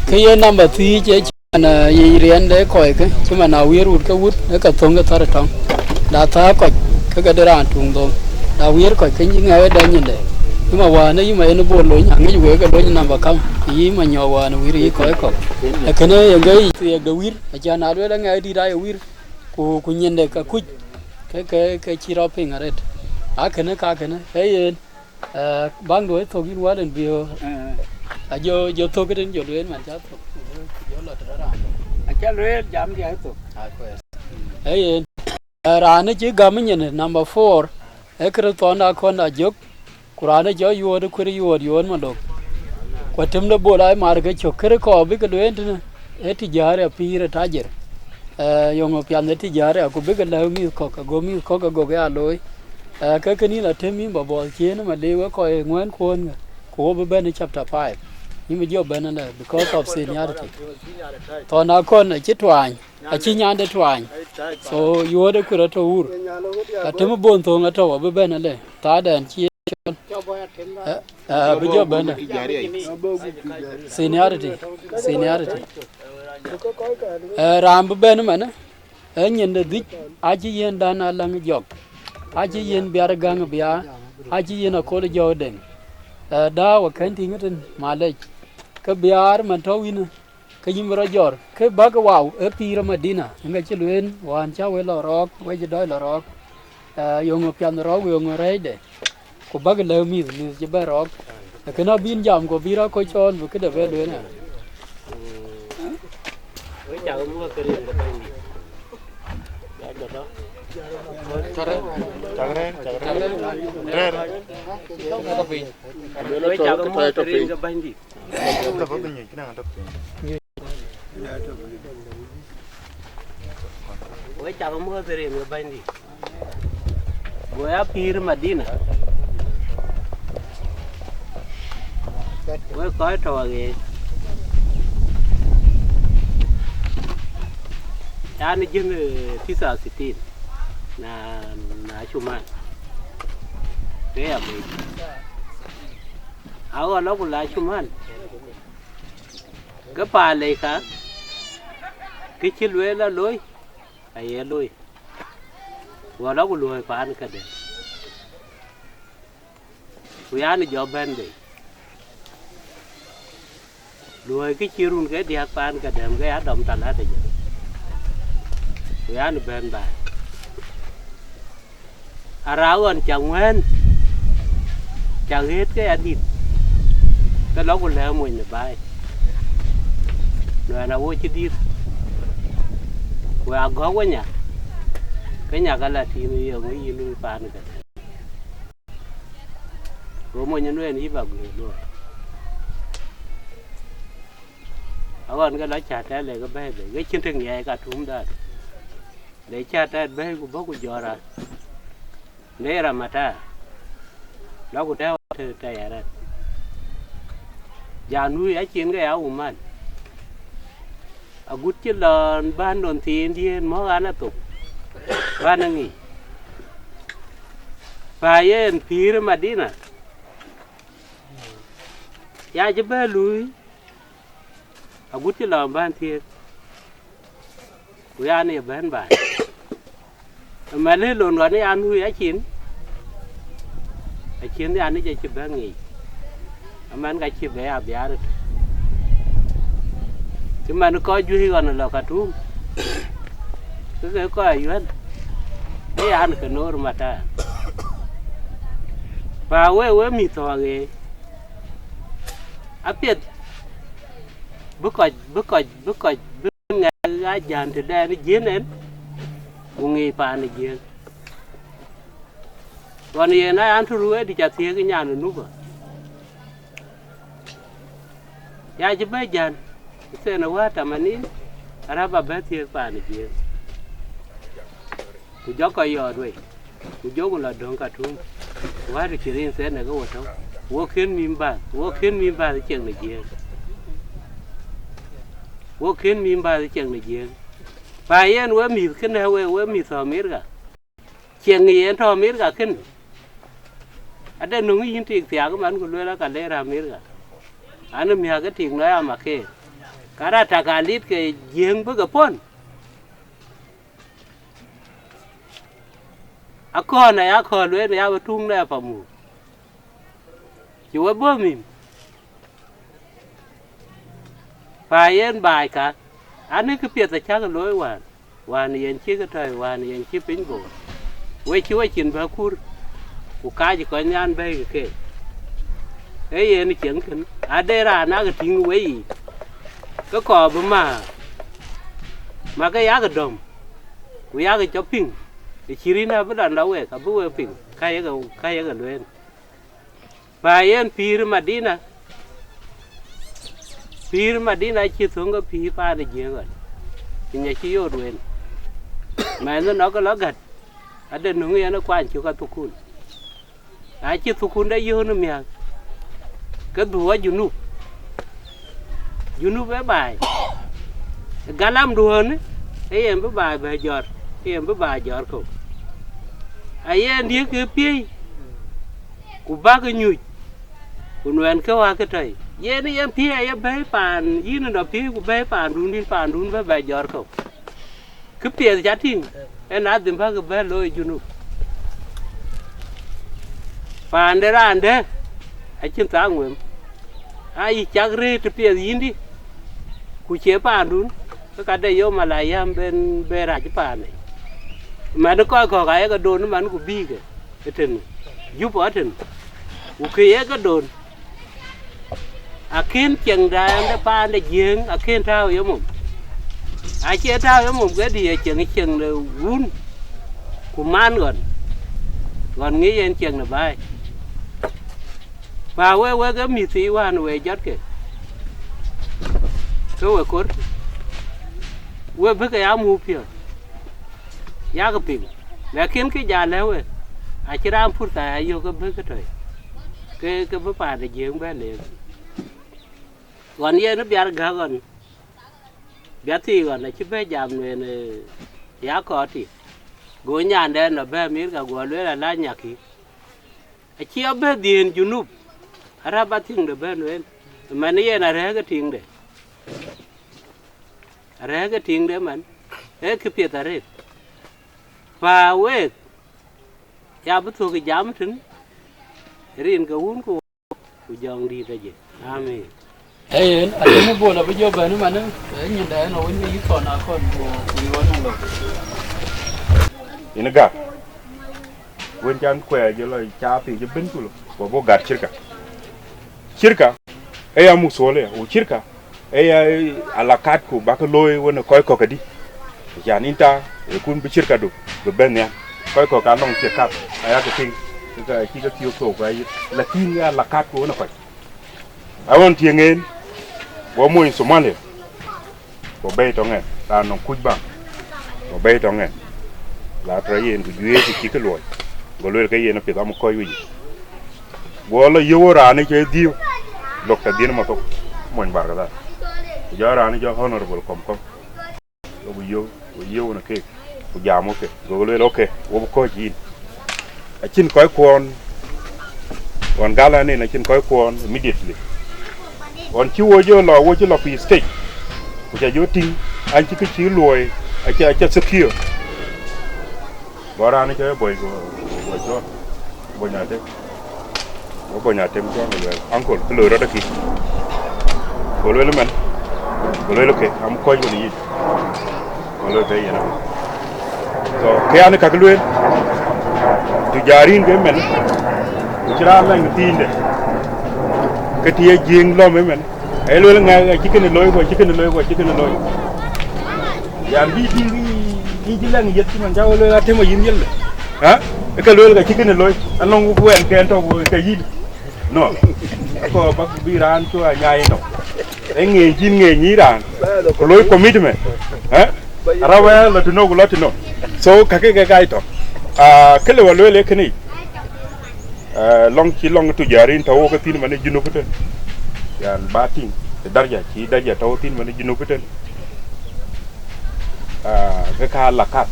kë ye namba thiic ë cï man, eh, yic riɛnde kɔckë, cï man a wiɛ̈r wut ke wut, ë ka thöŋ ke thär ë tɔŋ. Da thäär kɔc, ke ke de raan tuŋ dhöŋ. Da wiɛ̈r kɔc ke ŋɛk ë dɛ̈ nyinde. Yï ma wään, yï ma yen bol lony, aŋic wek ke lony namba kam, yï ma nyɔk wään wïr yï kɔc kɔ̈k. Ee kënë ye ŋic thiëëk de wïr, acan a lueel aŋɛk dït aye wïr, ku, ku nyinde ka kuc, ke, ke, ke cï rɔt piŋ arëët. A kënë ka kënë, ee yen. Eh, baŋ duɔ̈i thök yïn wal en biöör. Eh. Ajɔ, jɔ thök këdïn jɔ lueel man ca thök. Jɔ lɔ tëde raan. Aca lueel jam dia thök. Ah, kuɛth. Ee yen. Eh, raan ë cï gam nyin number four, ee kërë thɔn da kɔn da jök. Ku raan ë cɔ yuɔɔt, kuër yuɔɔt, yuɔɔt malok. Ku atem de bol ai mar ke cök, kërë kɔɔr bï ke lueel tënë, ee tijari apïïr ë tajir. Eh, yöŋ piath ë tijari, ku bï ke lɛ̈k mïth kɔ̈k, ago mïth kɔ̈k agok ya looi. Eh, ke kënë yïn atem yïn ba buɔth ciëën ë Malik wek kɔc ŋuɛ̈ɛ̈n kuɔ̈ɔ̈n, ku wo bï bɛ̈n ë chapter five. Yïn bï jɔ bɛ̈n ëlë because of seniority. Thɔn akɔn acï tuany, acï nyande tuany. So, yuɔ̈ɔ̈t ë kuër atɔ̈ wur. Atem bon thöŋ atɔ̈u abï bɛ̈n ëlë. Thaadɛn cï ye cɔl. Eh, eh, bï jɔ bɛ̈n ëlë. Seniority, seniority. Eh, raan bï bɛ̈n ëmënë, ee nyinde dhïc, acï yen dan alaŋ jɔk, acï yen biar gäŋ biaar, acï yen akol jɔɔk deŋ. Eh, dääu akën tïŋ tën malec, ke biaar man tɔ̈u yïnë, ke yïn bï rɔt jɔr, ke bäk wau ë pïïr ë Madina, ŋa cï lueel, wään cä we lɔ rɔɔk, we cï dɔc lɔ rɔɔk. Eh, yöŋö piath rɔɔk, yöŋö rɛɛcde, ku bäk lɛ̈k mïth, mïth cï bɛ rɔɔk. Ee kënë abïn jam, ku bï rɔt kɔc cɔɔl, bï këde bɛ lueel ë. Wek cak muɔ̈th ke rin ke Bɛ̈nydït. Cak rɛ̈ɛ̈r, cak rɛ̈ɛ̈r, cak rɛ̈ɛ̈r. Rɛ̈ɛ̈r. Wek cak muɔ̈th ke rin ke Bɛ̈nydït. Wek cak muɔ̈th rin ke Bɛ̈nydït. Go ya pïïr Madina. Wek kɔc tɔ̈ aɣeer. Yan jin, eh, tisa sitin. Na, na cuman. Ke ya bei. Aɣɔn lɔ ku la cuman. Ke paan lei ka, kë cï lueel la looi, aye looi. Go lɔ ku luɔ̈i paan këde. Ku yan jɔ bɛ̈n bei. Luɔ̈i kë cï run ke diäk paan këdɛm ke ya dɔm talata jɔ. Ku yan bɛ̈n baai. Arau ɣɔn ca ŋuɛ̈ɛ̈n, ca ɣet ke ya dït, ke lɔ ku lɛ̈k mony në baai. Nuɛɛn awo cï dït, ku agɔ̈k we nya, ke nya ka la tïŋ ë yöŋ ë yïn lui paan këde. Go mony ë nuɛɛn yï ba guëër luɔi. Aɣɔn ke lɔ cä tɛ̈ lek ë bɛ̈ɛ̈i bei, ke cïn të ŋiɛc ka tum dhar. Le cä tɛ̈t bɛ̈ɛ̈i ku bɔ̈ ku jɔt raan. Le ram ata. Lɔ ku tɛ̈ɛ̈u të tɛ̈ arɛt. Jan wui acin ke ya wuman. Agut cï lɔn bän lon thiindiën mɔ̈k an athok. Bän aŋic. Pa yen pïïr ë Madina. Ya cï bɛ luui. Agut cï lɔn bän thiëëk. Ku yan ye bɛ̈n baai. Ëmɛn ë lon ɣɔn ë yan wui acin, acin yan ë jɔ cï bɛ̈n ŋic. Ëmɛn ka cï bɛ ya biaar ëtök. Cï man kɔc juëc ɣɔn ë lɔ Khartoum, ke ke kɔc ayuɛ̈n, ë yan ke noor mata. Pa we, we mïth thɔ̈k ë, apiɛth bï kɔc, bï kɔc, bï kɔc, bï ŋɛk aa jän tëdɛn ë jiëën ɛn, ku ŋic paan ë jiëën. Ɣɔn yen aa an, të ruëëdï ca thiëëk ë nyan ë Nuba. Ya cï bɛ̈ jän, ë thɛn ë wäär tamanin, arëp abɛ̈ thiëëk paan ë jiëën. Ku jɔ kɔc yɔɔt wei, ku jɔku lɔ döŋ Khartoum, ku wäär të cï rin thɛn ë ke wo tɔ̈u, wo kën mïm bäth, wo kën mïm bäth ë ciɛŋ në jiëën. Wo kën mïm bäth ë ciɛŋ në jiëën. Pa yen we mïth kënë, we, we mïth thɔ̈ Amerika. Ciɛŋ yen tɔ̈ Amerika kënë. Ade nöŋ yïn tik thiaak man ku lueel aka leer Amerika. An, miäk ë tik nɔɔc amakeer. Ka raan tak alit ke jiëëŋ bï ke pɔ̈n. Akɔ̈ɔ̈n aya kɔ̈ɔ̈l ween aya bï tuŋ nɛ pamuk. Cï we bɔ̈ mïm. Pa yen baai ka, an, ë këpiɛth acäk looi wään, wään yen cï ke tɔ̈i, wään yen cï piny bɔ̈. We cï we cin bä kur, ku kaac kɔc nhian bɛ̈ɛ̈i ke keek. Ee yen cieŋ kën, ade raan nak tïŋ weyiic, ke kɔɔr bï määr, ma ke yak dɔm, ku yak cɔ piŋ, ë cï rin abï dɔn lɔ wek, abï we piŋ, ka yeke, ka yeke lueel. Pa yen pïïr ë Madina, pïïr ë Madina acï thöŋ ke pïïr paan ë jiëëŋ ɣɔn, piny acï yot wen. Mɛnh ë nɔ̈k ke lɔ gät, ade nöŋ yen ë kuany cök athukun. Acï thukun de yöön ë miäk, ke dhuɔ̈k Junub. Junub ë baai. Galam duɔ̈ɔ̈në, ee yen bï baai bɛ jɔr, ee yen bï baai jɔr kɔ̈u. Aye ndiëk ke piëi, ku bäk nyuc, ku nuɛɛn ke wäk ke tɔ̈i. Yen ë yen piëi aye bɛ̈ɛ̈i paan, yïn ënɔ piëi ku bɛ̈ɛ̈i paandun, yïn paandun bï bɛ jɔr kɔ̈u. Këpiɛth ca tïŋ, en adhim bäk bɛ looi Junub. Paande raande acïn thaŋ wem. Aa yï cak rëër të piɛth yïndï, ku cie paandun, ke ka de yom ala yam ben, ben rac paande. Man kɔc kɔ̈k ayeke don man ku bïïkë ëtënë, Juba ëtënë, ku kë ye ke don. Akën cieŋda ɛn de paan de Jiëëŋ akën tääu yemum. Acie tääu yemum ke dï ye cieŋ, cieŋ de wun ku man ɣɔn, ɣɔn ŋic en cieŋ de baai. Pa we, wek ë mïth thii wään we jɔtke, ke we kor, we bï ke ya muk piɔ̈ɔ̈th, yak piŋ. Lakin kë ja lɛ̈k we, acïn raan purtha ya yök ke bï ke tɔ̈i, ke, ke bï paan de Jiëëŋ bɛ leer. Ɣɔn yen ë biar gäk ɣɔn, biar thii ɣɔn acï bɛ jam nueen, eh, ya kɔɔr tï. Go nyandɛn lɔ bɛ Amerika, guɔ lueel ala nyakï. Acï abɛ dhiëën Junub, arap athiŋde bɛ̈n wen, man yen arɛ̈ɛ̈k ë tiŋde. Arɛ̈ɛ̈k ë tiŋde man, ee këpiɛth arëët. Pa week, ya bï thök ë jam tën, rin ke wun ku, ku jɔŋdït aje. Amin. Ee yen, atënë Bol abï jɔ bɛ̈n ëmanë, ee nyindɛ en awën ke yï thɔn akɔn ku, ku yï ɣɔn lɔ. Yen gak, wën can kuɛɛr jɔ lɔ ca piny jɔ bën ku lɔ, ku abï gak cirka. Cirka, ee ya musuɔl ya, u cirka, ee ya alakat ku bäk looi wën kɔc kɔ̈k adï. Can inta, ee kun bï cirkadu, bï bɛ̈n nhial. Kɔc kɔ̈k ka nɔŋ cirkat, aya ke piŋ, ke ka cï ke thiök thok, ku aye, lakin alakat ku wën kɔc. Awën tieŋ en, wɔ mony Somalia, wɔ bɛ̈i tɔŋ ɛn, raan nɔŋ kuc baŋ, wɔ bɛ̈i tɔŋ ɛn. La tɔ yen ku juëc ku cï ke luɔi, go lueel ke yen apiɛth am kɔc wic. Go lɔ yöök raan ë cɛ dhiëëu, Doctor Dhiën Mathok, mony Barkadhal. Ku jɔ raan ë jɔ Honorable Kɔmkɔm. Go yöök, go yöök në keek, ku jam wɔ ke. Go lueel, okay, wɔ bï kɔ̈ɔ̈c yïn. Acïn kɔc kuɔɔn, ɣɔn gal anin acïn kɔc kuɔɔn immediately. Ɣɔn cï wo jɔ lɔ, wo cï lɔ pï stage, ku ca jɔ tïŋ, an cï kë cï luɔi, Aca, aca secure. Go raan cɔl Bɔny, go, go cɔl Bɔny Atem. Go Bɔny Atem cɔl, go lueel, "Uncle, kë loi rɔt akï." Go lueel, "Man." Go lueel, "Okay, am kɔc wën yïn." Go lueel, "Ke yen am." So, ke an, ka kë lueel, tujarin ke mɛn, ku cï raan lɛŋ thiinde, ke të ye Jiëëŋ lɔ̈m ëmɛn, ee lueel ŋɛk, acï kënë looi, ku acï kënë looi, ku acï kënë looi. Yan bï tïŋ, bï, bï cï lɛŋ yeth cï man cä lueel, Atem ayïn yeth. Ha? Ke lueel ka cï kënë looi, anɔŋ ku wɛn kɛn tɔ̈ ke yïn. No. Akɔ bak bï raan cu anyai tɔ̈. Ee ŋeeny cïn ŋeeny yï raan. Ku looi commitment. Ha? Arabɛ lɔ tënou ku lɔ tënou. So, kakë ke gai tɔ̈. Ah, kë le wa lueel ee kënë yic. Ah, lɔŋ cï lɔŋ tujarin tɔ̈ wok thïn man ë Junub tën. Yan ba tïŋ, ë darja, cï darja tɔ̈ thïn man ë Junub tën. Ah, ke ka la kat.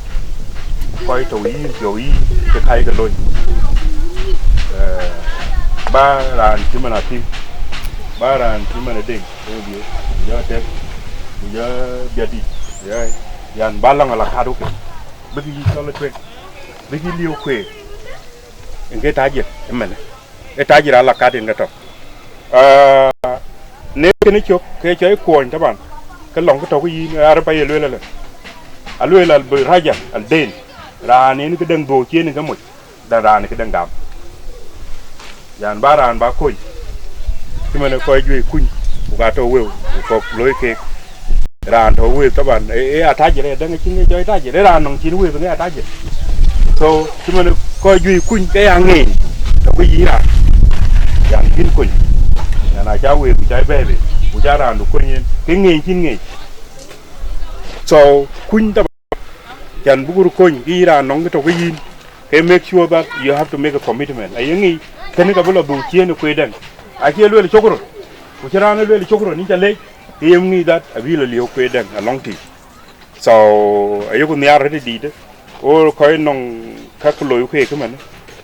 Kɔc tɔ̈ yïn, piɔ̈u yïn, ke ka ye ke looi. Eh, ba raan cï man Atem, ba raan cï man Deŋ, ku jɔ Tɛk, ku jɔ Biadït, ya, yan ba lɔŋ ala kat wok. Bïk yï cɔl ë tueŋ, bïk yï liëu kueer. Yen ke tajir ëmɛnë. Ee tajir ala kat yen ke tɔ̈. Ah, ne kënë cök, ke cɔl kuɔny taban. Ke lɔŋ ke tɔ̈ ku yïn, arë pa ye lueel alë. Alueel al bi raja, al den. Raan yen ke dëŋ dhuɔ̈k cien ke moc, dan raan ke dëŋ gam. Yan ba raan ba kony. Cï man kɔc juëc kuny, ku ka tɔ̈ wëu, ku kɔ̈k looi keek. Raan tɔ̈ wëu taban, e, e atajir, e dëŋ acïn ke jɔc tajir. E raan nɔŋ cïn wëu ŋe atajir. So, cï man kɔc juëc kuny ke ya ŋeeny, tɔ̈ ku yï raan. Yan cïn kony. Yan aca wëu, ku ca bɛ̈ɛ̈i bei, ku ca raandu kony yen. Ke ŋeeny cïn ŋeeny. So, kuny taban, can bï gur kony, ke yï raan nɔŋ ke tɔ̈ ke yïn. Ke make sure that you have to make a commitment. Aye ŋic, kënë ka bï lɔ dhuk ciëën ë kueer dɛŋ. Acie lueel cök rɔt. Ku cï raan ë lueel cök rɔt, yïn ca leec, ke ye ŋic that abï lɔ liëu kueer dɛŋ alɔŋ tïŋ. So, ayeku nhiaar rɛ̈t ë dïïtë, wo kɔc nɔŋ ka ku loi kueer këmën,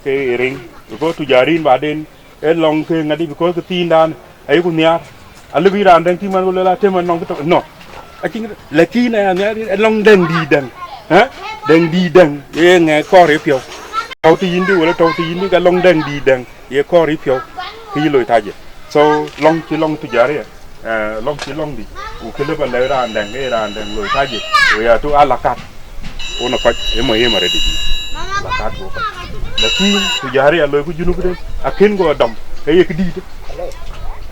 ke ye riŋ, because tujarin baden, ee lɔŋ ke ŋadï, because ke thiindan, ayeku nhiaar. Alëu bï raan dɛŋ tïŋ man ku lueel Atem anɔŋ kë tök, no. Acïn, lakin aya nhiaar, ee lɔŋ dɛŋ dïït dɛŋ. Ë? Dɛŋ dïït dɛŋ, ye ŋɛk kɔɔr ye piɔ̈u. Tɔ̈u të yïndï, wala tɔ̈u të yïndï, ka lɔŋ dɛŋ dïït dɛŋ, ye kɔɔr ye piɔ̈u, ke yï loi tajir. So, lɔŋ cï lɔŋ tujaria, eh, lɔŋ cï lɔŋ dï, ku kë lëu ba lɛ̈k raan dɛŋ, ee raan dɛŋ loi tajir, we are too ala kat. Wun ë kɔc ë muhim arëët dït. Ala kat wok kɔc. Lakin tujaria loi ku Junub den, akën go dɔm, ke ye këdïïtë.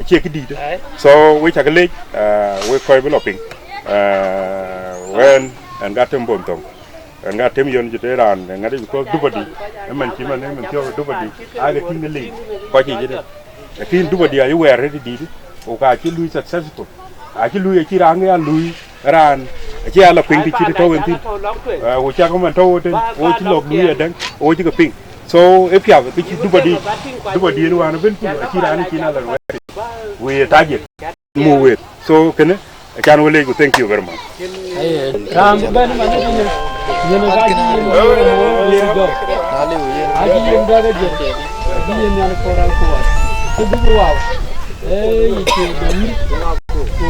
Acie këdïïtë. So, we cak leec, eh, we kɔc bï lɔ piŋ. Eh, wɛn, ɛn ka tem bon thɔŋ. Ɛn ka tem yön jëtë raan, ɛn ŋadï, because dupadi, ëmɛn cï man, ëmɛn thiɔ̈k dupadi, ake tïŋ ë liŋ, kɔc yic ëdë. Lakin dupadi ayï wɛɛr rëët dït, ku ka cï lui successful. Acï lui, acï raan ke ya lui, raan, acï ya la piŋ të cït tɔ̈u en thïn. Eh, wo cak man tɔ̈u wo tën, wo cï lɔk lui adäŋ, wo cï ke piŋ. So, ë piath, ke cï dupadi, dupadi en wään ëbën piny, acï raan cïn a la wɛɛr. We tajir. Muk wek. So, kënë, acan we leec ku thank you very much. Aye, raan bï bɛ̈n man ëtënë, yen ka cï yen yen yen jɔk. Acï yen bɛ̈k ë jël. Acï yen nhial kɔɔr akuɔɔr. Cï dhuk ë wau. Ee, yï cie jɔ yï. Ku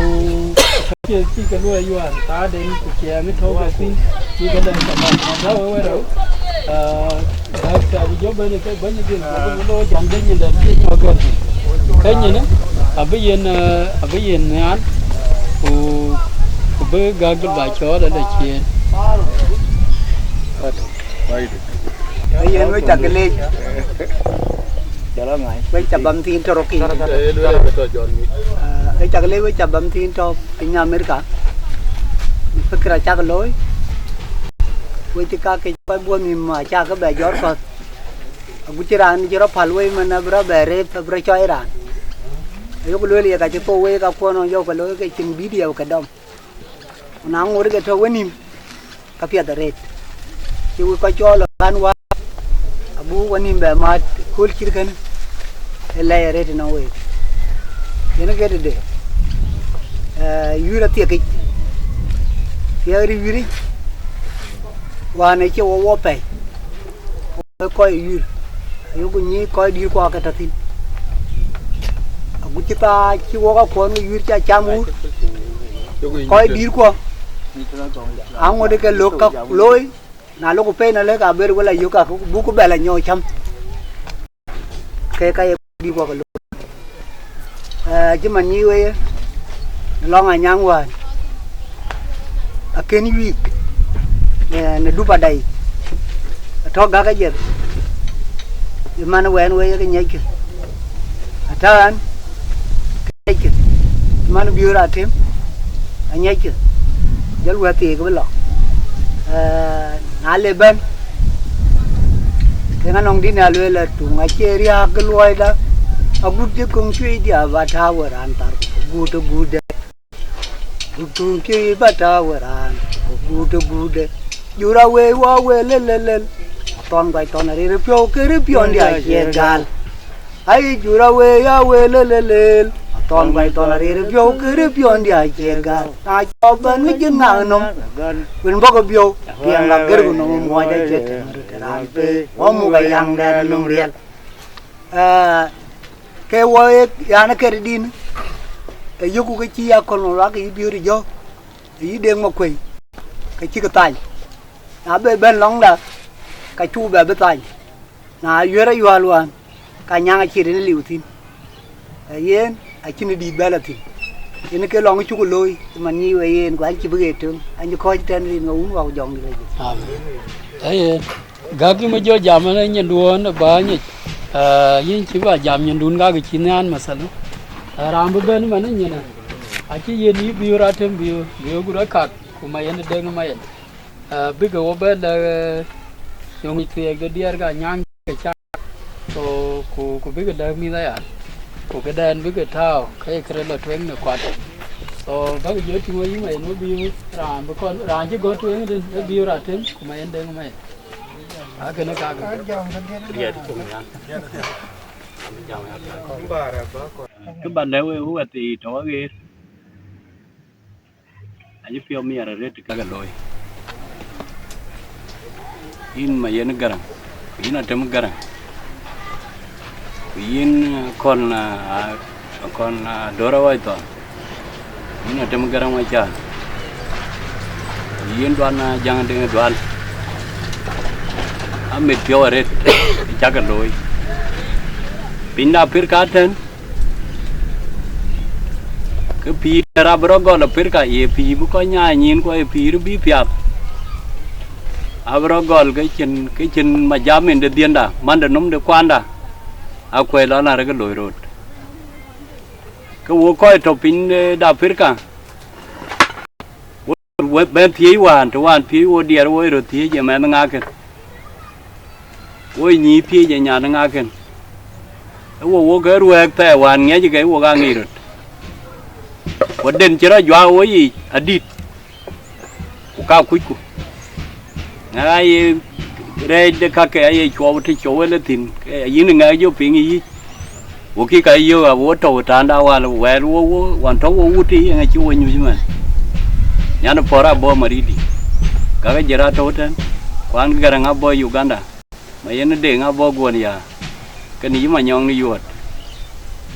cie cï ke luɔi yuan, thaden ku ciɛɛŋ ë tɔ̈u ke thïn, cï ke dɛ̈ ke bäk. Na tɔ̈u ë wërou, ah, Bäk cä bï jɔ bɛ̈n ke bɛ̈ny dhil, ku bï looi can bï nyin dɛ̈t piëc nyɔk gɛ̈t. Ke nyin, abï yen, eh, abï yen nhial, ku, ku bï gäk dï ba cɔɔl ëlë ciëën. Ke yen we cak leec. We ca bam thiin tɔ̈ rɔt kï. Eh, we cak leec, we ca bam thiin tɔ̈ piny Amerika. Fikira cak looi. We cï ka ke kɔc buɔth nïm acä ke bɛ jɔt kɔ̈th. Agut cï raan cï rɔt päl wei man abï rɔt bɛ rëëth, abï rɔt cɔɔc raan. Ayok lueel ye ka cï thou wei ka kuɔn ɣɔn jɔu ke looi ke cïn bï diɛɛu ke dɔm. Ku na ŋoot ke tɔ̈ wenïïm, ka piɛth arëët. Cï wek kɔc cɔɔl ɣän wäär, abuk wenïïm bɛ maat kööl cït kënë, ë lɛc arëët ënɔŋ week. Yen ke tëde, eh, yuïr athiek yic, thiɛk rï yuïr yic, wään ë cie wɔ wɔ pɛ̈i. Wek kɔc ë yuïr, ayoku nyic kɔc dïïrkuɔ ke tɔ̈ thïn. Agut cï thaa cï wok akuɔn ke yuïr ca cam wur, kɔc dïïrkuɔ Aŋot ke lok ka looi, na lok pei na lek aber wala yok ka buk bɛl anyɔɔc cam. Ke ka ye bï wak looi. Eh, cï man nyi weye, lɔŋ anyaŋ wään, akën yuiik, eh, në dup adai, atɔ̈ gäk ajɛth, ë man wɛn weye ke nyiɛckë, atäŋ, ke nyiɛckë, ë man biöör atëm, anyiɛckë, jɔl wɛ̈t thiëëk bï lɔ. Eh, na le bɛ̈n, ke ŋa nɔŋ dïn a lueel atuŋ acie riääk ke luɔida, agut cï köŋ cuëc diaap ba tääu ë raan thar, agut, agut dɛ. Ku tuŋ cï ba tääu ë raan, agut, agut dɛ. Jur awei wɔ wël lël lël lël. Athɔn guac thɔn arëër piɔ̈u kërë piɔ̈ndië acie gal. Ai jur awei awël lël lël. Athɔn guac thɔn arëër piɔ̈u kërë piɔ̈ndië acie gal. Na cɔk bɛ̈n ŋic jin ŋak nɔm. Wën bɔ̈ ke biɔ̈u, piɛŋ ka gër ku nɔm muɔɔc acie tëŋ röt ë raan pei. Wɔ muk ayaŋ dɛn nöm riɛl. Eh, ke wɔ ye yan ë kɛt dïn, ë yökku ke cï ya kɔn wak yï biööt jɔ̈k, yï Deŋ Makuëi, ke cïk thany. Na be bɛ̈n lɔŋda, ka cuk bɛ bï thany. Na yuër ayual wään, ka nyaŋ acït ënë liu thïn. Ee yen, acïn dït bɛ lɔ thïn. Yen ke lɔŋ cuk looi, man nyi we yen, ku an cï bï ɣet töŋ, an cï kɔc tɛ̈n rin ŋa wun wak jɔŋdït rɔt. Amen. Ee yen. Gäk yï më jɔ jam ënë nyinduön ë bäny yic, ah, yïn cï ba jam nyindun gäk cï nhiaan mathalu. Ah, raan bï bɛ̈n ëmën ë nyinë, acï yen yï biöör atëm biöör, biöör guur akak, ku ma yen ë Deŋ ma yen. Ah, bïkë wo bɛ lɛ̈k, eh, yöŋ thiëëk de diɛɛr ka nyääŋ ke cak, so, ku, ku bïkë lɛ̈k mïth aya, ku këdɛn bïkë tääu, ke ye kërë lɔ tueŋ në kuat. So, bäkë jɔ tïŋ wɔ yï ma yen wɔ biöör, raan bï kɔn, raan cï gɔ̈t tueŋ ëdïn, ë biöör atëm, ku ma yen Deŋ ma yen. Akënë kakë. Kë ba lɛ̈k wek, wek athii tɔ̈ aɣeer, acï piɔ̈u miɛt arëët kakë looi. Yïn ma yen Gäräŋ, ku yïn Atem Gäräŋ, ku yïn, eh, Kɔn, ah, Kɔn, ah, Dora Waithɔn. Yïn Atem Gäräŋ Macar, yïn Duan, ah, Jäŋ Deŋ Dual, amit piɔ̈u arëët, ë cakë looi. Piny de Apirïka tɛ̈n, ke pïïr abï rɔt gɔl Apirïka, ye pïïr bï kɔc nyaai nyin, ku ye pïïr bï piath, abï rɔt gɔl ke cïn, ke cïn majam en de dhiënda, man de nöm de kuanda, akuɛ̈i lɔ na rek looi rot. Ke wo kɔc tɔ̈ piny, eh, de Apirïka, wo, wo bɛ̈n thiëëc wään, të wään thiëëc wo diɛɛr wo ë röt thiëëc ë mɛnh ŋa kën, wo ë nyïï thiëëc ë nyan ŋa kën, ë wo, wo ke ruɛ̈ɛ̈k thɛɛr wään ŋiɛc ke wo ka ŋic röt. Ku den cï rɔt juak wo yiic adït, ku ka kucku. Na ye rɛɛc de kakë aye cuɔp të cɔu wël ë thïn, ke yïn ŋɛk jɔ piŋ ë yic. Wo kï ka yök a wo tɔ̈u tanda wal wɛɛl wo, wo, wan tɔ̈u wo wut ë yeŋa cï wo nyuc mɛn. Nyan pɔ̈r abɔ̈ Maridi, kakë jël atɔ̈u tɛ̈n, kuan Gäräŋ abɔ̈ Uganda, ma yen Deŋ abɔ̈ guɔn ya, kën yï Manyɔŋ në yuɔ̈t.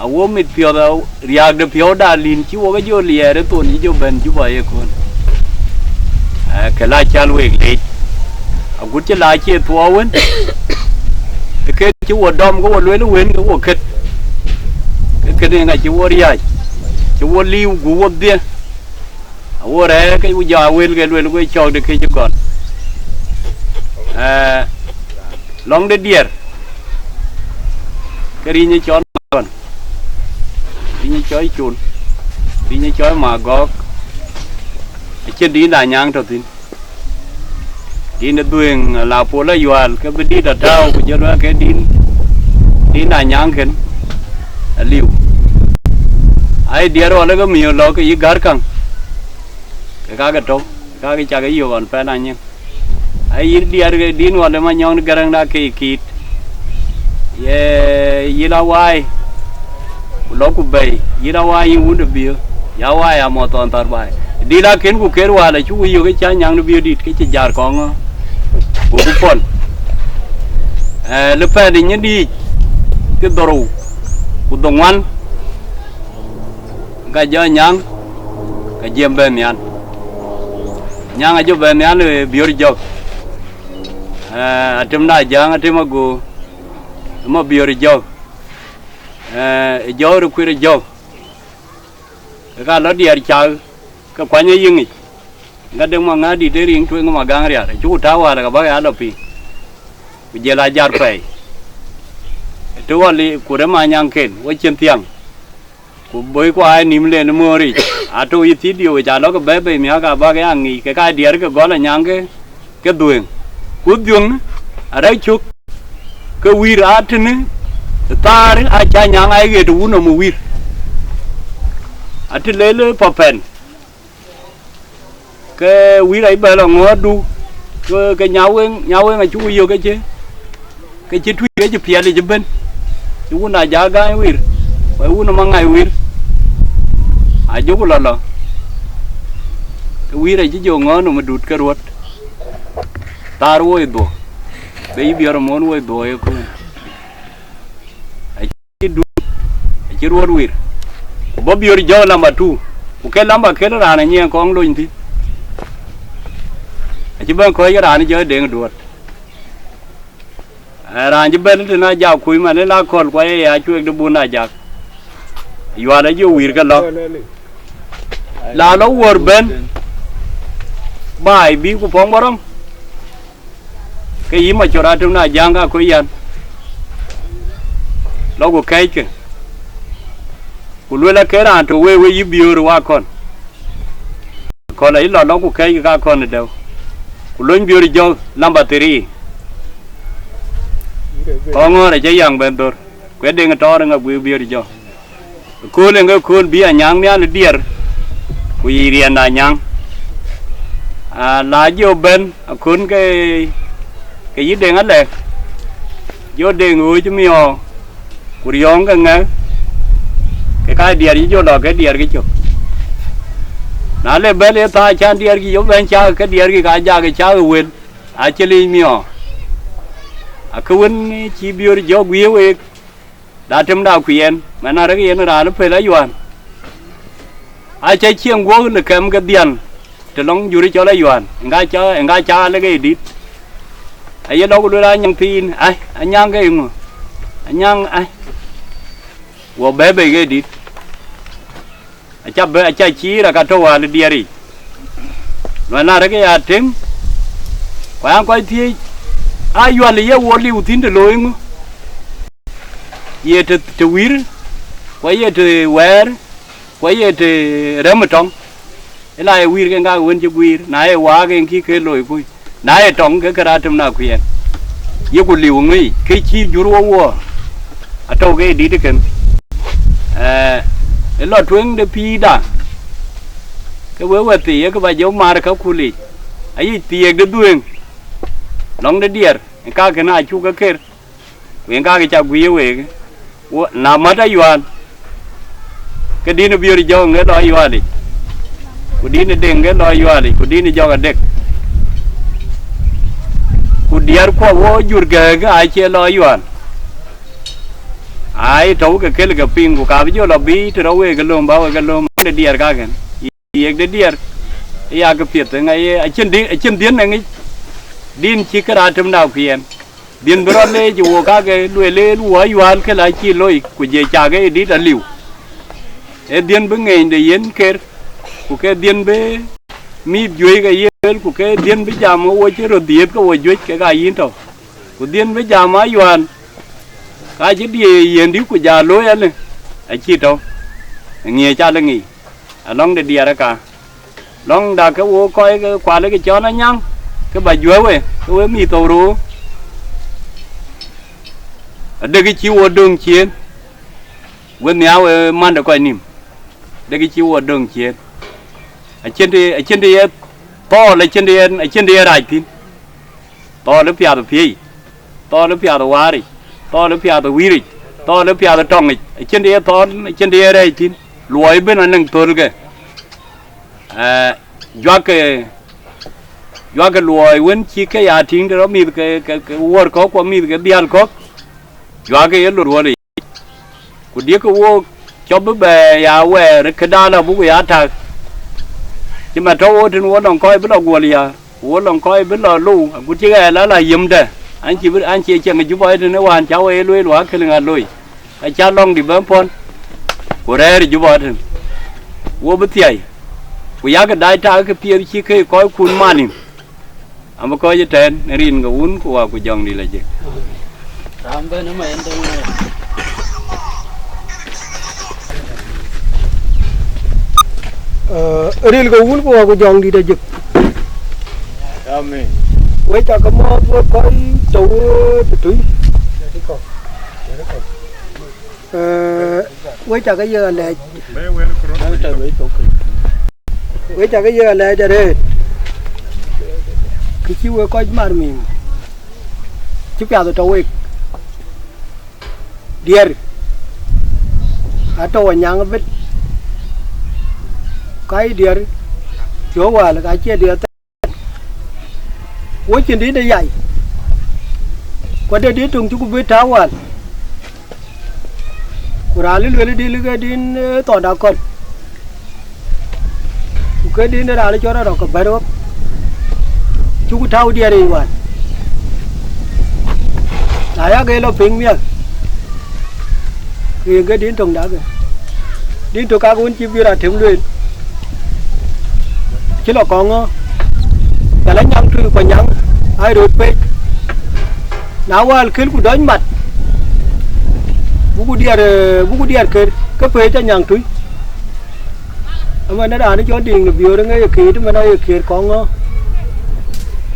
Awuɔ̈m mit piɔ̈th, a riääk de piɔ̈u da lïn cï wok ë jɔ liɛɛr ë thon cï jɔ bɛ̈n Juba ye kön. Eh, ke la cal week leec. Agut cï la cie thuɔɔu wën, ë ke cï wo dɔm ke wo lueel wën ke wo kët. Ke kënë ŋa cï wo riääc, cï wo liu gup wo dhië. Awor ë ke wo jɔ awël ke luel, ku cɔɔk de kec gɔl. Eh, lɔŋ de diɛɛr, ke rinyë cɔl Magɔn, rinyë cɔl Col, rinyë cɔl Magɔɔk, acïn dïn da nyaaŋ tɔ̈ thïn. Dïn de dhuëëŋ la pol ayual, ke bï dït atääu, ku jɔl wɛ̈ɛ̈k ke dïn, dïn da nyaaŋ kën, aliu. Ai diɛɛr ɣɔl ke miök lɔ ke yï gär käŋ, ke kakë tɔ̈u, ke kakë cakë yök ɣɔn pɛn anyiŋ. Ai yïn diɛɛr ke dïn ɣɔn de Manyɔŋ de Gäräŋ da ke kiit, ye yïn Awaai, ku lɔ ku bɛ̈i, yïn Awaai yïn wun de Biöör, ya Awaai amɔ thɔn thar baai. Dït la kën ku ker wäl acuk yök ë cä nyaŋ de Biöör dït ke cï jar kɔŋ, goku pɔl. Eh, lë pɛɛt ë nyin dïïc, ke dhorou, ku dhoŋuan, ka jɔ nyaŋ, ka jiɛm bɛ̈n nhial. Nyaŋ ajɔ bɛn nhial ë Biöör Jɔk. Eh, atem da Jaŋ, atem ago, ë Mabiöör Jɔk. Eh, ë Jɔk ë Kuir Jɔk. Ke ka lɔ diɛɛr cak, ke kuany ë yiŋic. Ŋadek ma ŋädït ë riŋ tueŋ ma gaŋ rial, acuk tääu wäär ka bäk ya lɔ piŋ. Ku jël ajar pɛi. Të ɣɔli ku rem anyaŋken, wo cin thiaŋ. Ku bɔ̈i ku aa nïm len ë mooric, atɔ̈u yï thiëëdiö, ca lɔ ke bɛ̈ɛ̈i bei miäk abäk ya ŋic, ke ka diɛɛr ke gɔl anyaŋ ke, ke dhuëëŋ. Ku dhuëëŋ arɛ̈k cök, ke wïïr aa tënë, thaar aa ca nyaŋ aa ɣet wun nɔm ë wïïr. Atë lel ë pɔpɛn, ke wïïr aye bɛ lɔ ŋɔ̈ɔ̈tdu, ke, ke nyaweŋ, nyaweŋ acuk yök ke cï, ke cï tuic ke cï piɛl yic ëbën, cï wun ajak gäny wïïr, ku wun ë maŋai wïïr, ajoku lɔ lɔ, ke wïïr acï jɔ ŋɔ̈ɔ̈t nɔm ë dut ke ruɔt, thaar woi dhuɔ, be yï biɔr ë mon woi dhuɔ ye köön. Acï dut, acï ruɔt wïïr, ku bɔ̈ Biöör Jɔk lamba tu, ku ke lamba kel raan anyiɛɛŋ kɔŋ lony thïn. Acï bɛ̈n kɔ̈ɔ̈c ke raan jɔ deŋ duɔ̈t. Eh, raan cï bɛ̈n tën ajak kuc man, ë la kɔ̈l ku aye ya cuek de bun ajak. Yual ajɔ wïïr ke lɔ. La lɔ wuɔ̈r bɛ̈n, baai bï ku pɔ̈ŋ bɔ̈ rɔ̈ŋ. Ke yï Macor atem na Jaŋ ka kɔc yɛn, lɔ ku kɛ̈ɛ̈ckë, ku luel ake raan tök wek, wek yï Biöör wakɔ̈n. Kɔ̈l ayï lɔ, lɔ ku kɛ̈ɛ̈ckë kakɔ̈n ë dɛ̈u, ku lony Biöör Jɔk lamba thirii. Kɔŋ ŋɔ̈ɔ̈r acï yäŋ bɛ̈n dhor, ku ë deŋ ë tɔɔr ë ŋa guiir Biöör Jɔk. Kööl en ke kööl bï anyaŋ nhial ë diɛɛr, ku yic riɛnda anyaŋ. Aa, la jɔ bɛ̈n akön ke, ke yï deŋ alɛ̈k, jɔ deŋ ɣööc miɔɔr, ku riɔ̈ɔ̈ŋ ke ŋɛk, ke ka diɛɛr cï jɔ lɔ ke diɛɛr ke cök. Na le bɛ̈n ë thaar cän diɛɛr kï jɔ bɛ̈n cak, ke diɛɛr kï ka jak ë cak ë wël, acï liic miɔɔr. Akë wën cï Biöör Jɔk guiir week, da tem da kuiɛn, man arëk yen raan ë pël ayuan. Aca cieŋ guɔ̈k në kɛm ke dhian, të lɔŋ jur cɔl ayuan, ŋa ca, ŋa ca lek ë dït. Aye lɔ ku luel anyaŋ thiin, ai, anyaŋ ke ŋö? Anyaŋ, ai. Wɔ bɛ̈ɛ̈i bei ke dït. Aca bɛ, aca ciir aka tɔ̈u wäl diɛɛr yic. Luɔi na rek ya tem, ku an kɔc thiëëc, ayual ye wo liu thïn të looi ŋö? Ye të, të wïïr, ku ye të wɛɛr, ku ye të rɛm ë tɔŋ. Ëla ye wïïr ke ŋak wën cï guiir, na ye waak en kï ke looi kuc. Na ye tɔŋ ke kë raan tem na kuiɛn, yeku liu ŋic ke cï jur wo wuɔɔr, atɔ̈u ke dït ëkën. Eh, ë lɔ tueŋ de pïïrda, ke wek wɛ̈t thii, ye kë ba jɔ maar ka kulic, ayic thiëëk de dhuëëŋ, lɔŋ de diɛɛr, ë kakën acuk ke ker. Ku yen kakë ca guiir week, wo, na mät ayual, ke dïn ë Biöör Jɔk ŋe lɔ ayualic, ku dïn ë Deŋ ŋe lɔ ayualic, ku dïn ë Jɔk adek. Ku diɛɛr kuɔ wo jur gɛ̈ɛ̈k acie lɔ ayual. Ai, tɔ̈u ke kel ke piŋ, ku ka bï jɔ lɔ bï të rɔ week ë löm, ba wek ë löm de diɛɛr kakën. Yiëk de diɛɛr, ë ya ke piɛth, ë ŋa ye, acïn dï-, acïn dhiën ë ŋic, dïn cï kë raan tem na kuiɛn. Dhiën bï rɔt leec wo kake lueel, lueel wo ayual ke la cï loi, ku je cak ë dït aliu. Ee dhiën bï ŋeeny de yen ker, ku ke dhiën bï mïïth juëc ke ye lueel, ku ke dhiën bï jam wo cï röt dhiëëth ke wo juëc kek aa yïn tɔ̈u. Ku dhiën bï jam ayual, ka cï diëë yen dï ku ja looi alë, acï tɔ̈u ë ŋiëc alë ŋic. Alɔŋ de diɛɛr ë ka. Lɔŋda ke wo kɔc ke kual ke cɔn anyaŋ, ke ba juëc we, ke we mïth thou rou. Adek cï wo döŋ ciëën, we nhiaar we man de kɔc nïm. Adek cï wo döŋ ciëën. Acïn të, acïn të ye thɔɔl, acïn të ye, acïn të ye rac thïn. Thɔɔl ë piath ë piëëc, thɔɔl ë piath ë waaric, thɔɔl ë piath ë wïïric, thɔɔl ë piath ë tɔŋic, acïn të ye thɔɔl, acïn të ye rɛɛc thïn, luɔi ëbën anɛŋ thölkë. Eh, juakkë, juakkë luɔi wën cï ke ya tïŋ të rɔ mïth ke, ke, ke wuɔ̈r kɔ̈k, ku mïth ke dhiäl kɔ̈k, juakkë ye luɔi ruɔl yic. Ku diëkkë wook cɔp bï bɛ ya wɛɛr këda lɔ buk ya tak. Cï man tɔ̈ wo tën, wo lɔŋ kɔc bï lɔ guɔl ya, wo lɔŋ kɔc bï lɔ lou, agut cï ɣɛɛr la la yiëmdɛ, an cï bï, an cie ciɛŋ ë Juba ë tën ë wään ca wo ye lueel, wa këlëŋ a loi, ka ca lɔŋdï bɛ̈n pɔ̈n, ku rɛ̈ɛ̈r ë Juba tën, wo bï thiai, ku yak dac tak ke piɛth cï ke kɔckun man nïm. Abï kɔc ëtɛ̈ɛ̈n në rin ke Wun ku Wä ku Jɔŋdït lajik. Raan bɛ̈n ëmɛ en döŋ ëmɛ. Ee, ril ke Wun ku Wä ku Jɔŋdït ajik. Amen. Wek ca ke mɔ̈ɔ̈th wek kɔc tɔ̈ wek tëtui. Ee, wek ca ke yiëk alɛɛc. Wek ca ke yiëk alɛɛc arëët. Kë cï wek kɔc mar mïïm, cï piath tɔ̈ wek. Diɛɛr atɔ̈ anyaŋ ëbën. Ka ye diɛɛr, thiɔ̈k wäl, ka cie diɛɛr thɛɛr. Wo cïn dït ë yai, ku ade dït töŋ cï ku bï tääu wäl. Ku raan ë lueel dït ke dïn, ee, thɔn akɔ̈l. Ku ke dïn raan cɔl rɔt ke bɛ̈n wok, cuk tääu diɛɛr yic wään. Na yak ee lɔ piŋ miäk, ke yen ke dïn töŋ dak. Dïn tök kak wën cï bï rɔt tëm lueel, cï lɔ kɔŋ ŋö, cä lɔ nyaŋ tui ku nyaŋ, ai röt pec. Na wäl kël ku dɔc mat, buku diɛɛr, ee, buku diɛɛr kër, ke pec anyaŋ tui. Ëmën raan cɔl diŋ në biöör ŋe ye kiit, ëmën aye kiit kɔŋ ŋö,